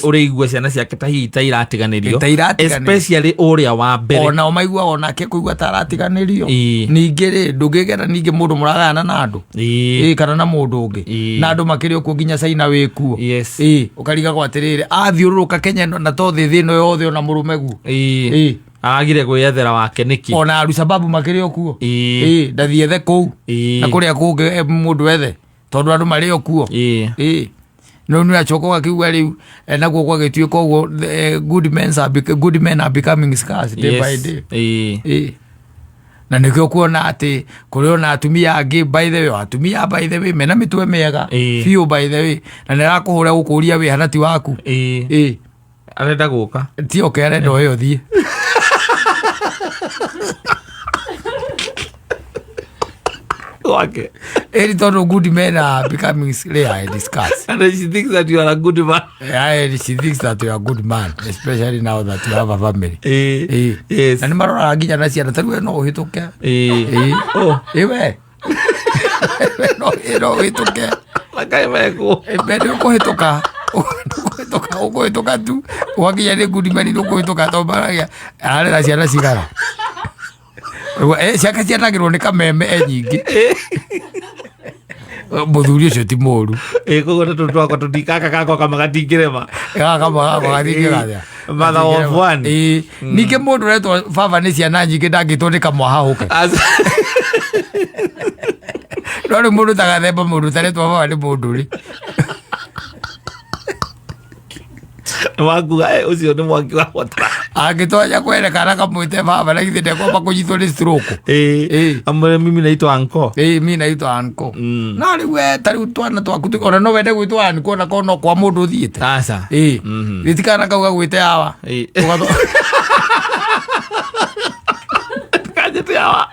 ũrĩigua ciana ciake ta hihi ta iratiganĩrio. Ta iratiganĩrio. Especially ũrĩa wa mbere. Ona maiguaga onake kũigua ta aratiganĩrio. Ningĩ rĩ, ndũngĩgera ningĩ mũndũ mũragayana na andũ, kana na mũndũ ũngĩ, na andũ makĩrĩ okuo nginya China wĩkuo. Ũkarigagwo atĩrĩrĩ, athiũrũrũka Kenya ĩno na to thĩ ĩno yothe ona mũrũme guo. Agire gwĩyethera wake nĩkĩ? Ona arusababu makĩrĩ okuo. Ndathiethe kũu na kũrĩa kũngĩ, mũndũ ethe tondũ andũ marĩ okuo. No nĩ acoka ũgakiuga rĩu, naguo gwagĩtuĩka ũguo, good men are becoming scarce day by day. Na nĩkĩo kuona atĩ kũrĩ ona atumia angĩ, by the way, atumia, by the way, mena mĩtwe mĩega biũ, by the way, na nĩ arakũhũra gũkũria wĩ hana ti waku. Arenda gũka. Ti oke, arenda ũyũ ũthiĩ. Gwake. Ĩri tondũ good men are becoming rare and scarce. And she thinks that you are a good man. Yeah, she thinks that you are a good man, especially now that you have a family. Na nĩ maroraga nginya na ciana, tarĩu we no ũhĩtũke. Oh. Ĩ we no ũhĩtũke. Makaĩ mekuo. Mbere ũkũhĩtũka, ũkũhĩtũka, ũkũhĩtũka tu wakinya nĩ good men, ũkũhĩtũka tondũ maragia ararera ciana cigana. Ũguo, ciake cianagĩrwo nĩ kameme e nyingĩ, mũthuri ũcio ti mũru. Koguo na tũtũ twakwa tũtikaka gakwa kama gatingĩrema. Gaka. Mother of one. Ĩĩ, ningĩ mũndũ ũretwo baba nĩ ciana nyingĩ ndangĩtwo nĩ kamwahahũke. No rĩu mũndũ tagathemba mũndũ ũtaretwo baba nĩ mũndũ rĩ. Nĩwakuga ũcio nĩ mwaki wa hotara. Angĩtonya kwerekana kamwĩte baba, na githĩ ndekwamba kũnyitwo nĩ stroke? Amwĩre mimi naitwa anko. Ĩĩ, mi naitwa anko. No rĩu we ta rĩu twana twaku ona no wende gwĩtwo anko ona korwo no kwa mũndũ ũthiĩte. Aca. Ĩĩ, gĩtikana kau gagwĩte awa. Kanjĩte awa.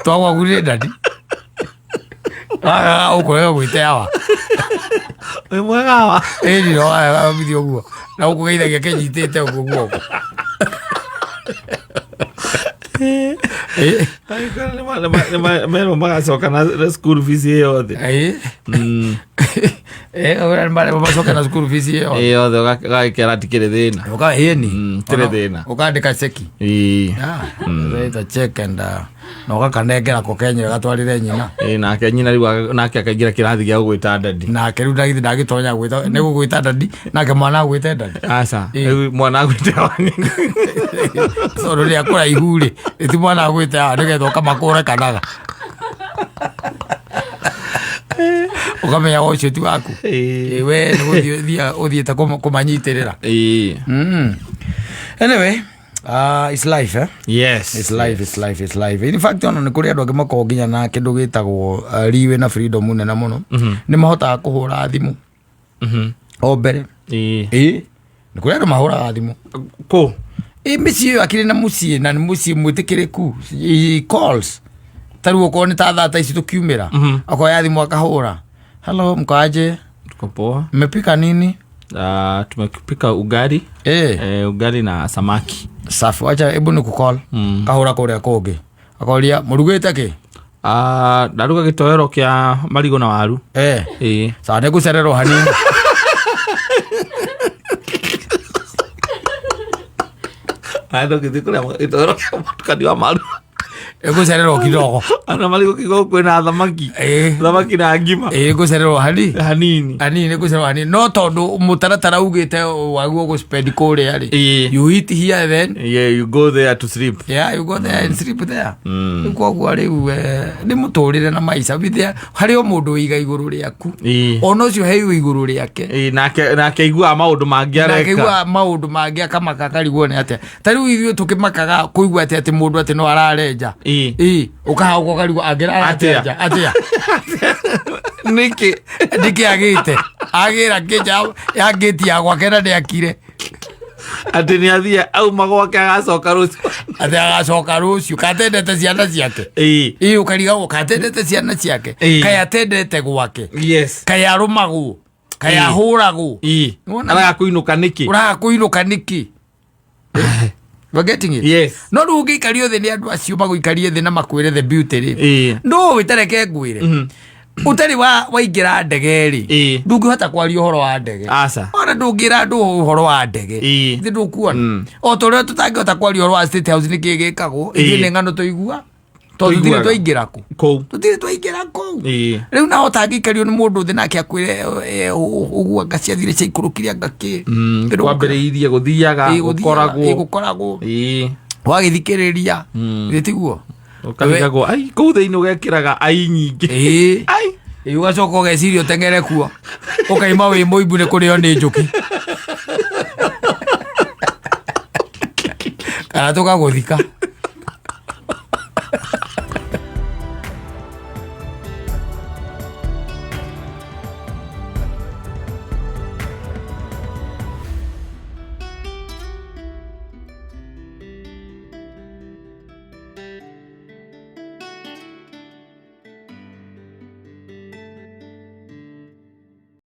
Twagwaku nĩ ndadi ũkũrega gwĩte awa. Wĩ mwega awa. Ĩni no bithi ũguo na ũkũgeithagia kĩnyitĩte ũguo guoko. Merwo magacoka na school fees ĩ yothe. Macoke na school fees ĩyo. Ĩ yothe, ũgagĩkera tikĩrĩ thĩna. Ũka ĩni. Tirĩ thĩna. Ũkandĩka ceki. Write a check and na ũgakanengera ko kenyewe gatwarĩre nyina. Ĩĩ, nake nyina rĩu nake akaingĩra kĩrathi gĩa gũgwĩta daddy. Nake rĩu ndagithĩ ndagĩtonya gwĩta nĩ gũgwĩta daddy, nake mwana agwĩte daddy. Aca. Rĩu mwana agwĩte wa nyina. Tondũ rĩa kũraihu rĩ, ti mwana agwĩte awa nĩgetha ũkamakũre kanaga ũkamenya ũcio ti waku. Ĩ, we nĩ gũthiĩ ũthiĩte kũmanyitĩrĩra. Anyway, it's life, eh? Yes. It's life, it's life, it's life. In fact, ona nĩ kũrĩ andũ angĩ makoragwo nginya na kĩndũ gĩtagwo leeway na freedom nene mũno, nĩ mahotaga kũhũra thimũ o mbere. Ĩ, nĩ kũrĩ andũ mahũraga thimũ. Kũ? Ĩ, mĩciĩ ĩyo akĩrĩ na mũciĩ na nĩ mũciĩ mwĩtĩkĩrĩku. Calls ta rĩu okorwo nĩ ta thaa ta ici tũkiumĩra, akoya thimũ akahũra, "Hello, mkoaje?" Tuko poa. "Mmepika nini?" Tumepika ugali. Ugali na samaki. "Safi, wacha hebu nikucall." Kahũra kũrĩa kũngĩ akoria, "Mũrugĩte kĩ?" Ndaruga gĩtoero kĩa marigũ na waru. Sawa, nĩngũcererwo hanini. Aya, ndũngĩthiĩ kũrĩa gĩtoero kĩa mũtukanio wa maru. Ĩgũcererwo kidogo. Ona marigũ kidogo kwĩna thamaki. Ĩĩ. Thamaki na ngima. Ĩgũcererwo hani Hanini. Hanini, ĩgũcererwo hanini, no tondũ mũtaratara ugĩte waguo gũspend kũrĩa rĩ, you eat here, then Yeah, you go there to sleep. Yeah, you go there and sleep there. Rĩu koguo rĩu nĩ mũtũrĩre na maica with harĩ o mũndũ wĩiga igũrũ rĩaku. Ona ũcio heiwe igũrũ rĩake. Ĩĩ, nake aiguaga maũndũ mangĩ nake areka. igua maũndũ mangĩ akamaka akarigwo nĩ atĩa. Ta rĩu ithuĩ tũkĩmakaga kũigua atĩ mũndũ atĩ no ararenja. Ĩĩ, ũkahaũka ũkarigwo angĩra Atĩa? ararenja atĩa. Nĩkĩ? Nĩkĩ agĩte agĩra kĩnja ya ngĩti ya gwake na nĩakire. Atĩ nĩ athiĩ auma gwake agacoka rũciũ. Atĩ agacoka rũciũ katendete ciana ciake. Ĩĩ, ũkarigagwo katendete ciana ciake. Kaĩ atendete gwake? Kaĩ arũmagwo? Kaĩ ahũragwo? Nĩwona? Araga kũinũka nĩkĩ? Ũraga kũinũka nĩkĩ? We're getting it? Yes. No rĩu ũngĩikario thĩ nĩ andũ acio magũikarie thĩ na makwĩre the beauty rĩ, ndũĩ, tareke ngwĩre, ũtarĩ wa waingĩra ndege rĩ, ndũngĩhota kwaria ũhoro wa ndege. Aca. Ona ndũngĩra andũ ũhoro wa ndege. Thĩ ndũkuona o ta ũrĩa tũtangĩhota kwaria ũhoro wa State House nĩkĩ gĩkagwo. Ithuĩ nĩ ng'ano tũigua tondũ tũtirĩ Tũiguaga. twaingĩra kũ Kũu. Tũtirĩ twaingĩra kũu. Rĩu naho tangĩikario nĩ mũndũ thĩ nake akwĩre ũguo anga ciathire ciaikũrũkire anga kĩ. Kwambĩrĩirie gũthiaga gũkoragwo. Gũkoragwo wagĩthikĩrĩria thĩ tiguo. Ũkarigagwo ai kũu thĩinĩ ũgekĩraga ai nyingĩ. Ai. Ĩĩ, ũgacoka ũgeciria ũteng'ere kuo ũkaima wĩ mũimbu nĩ kũrĩo nĩ njũki kana tũkagũthika.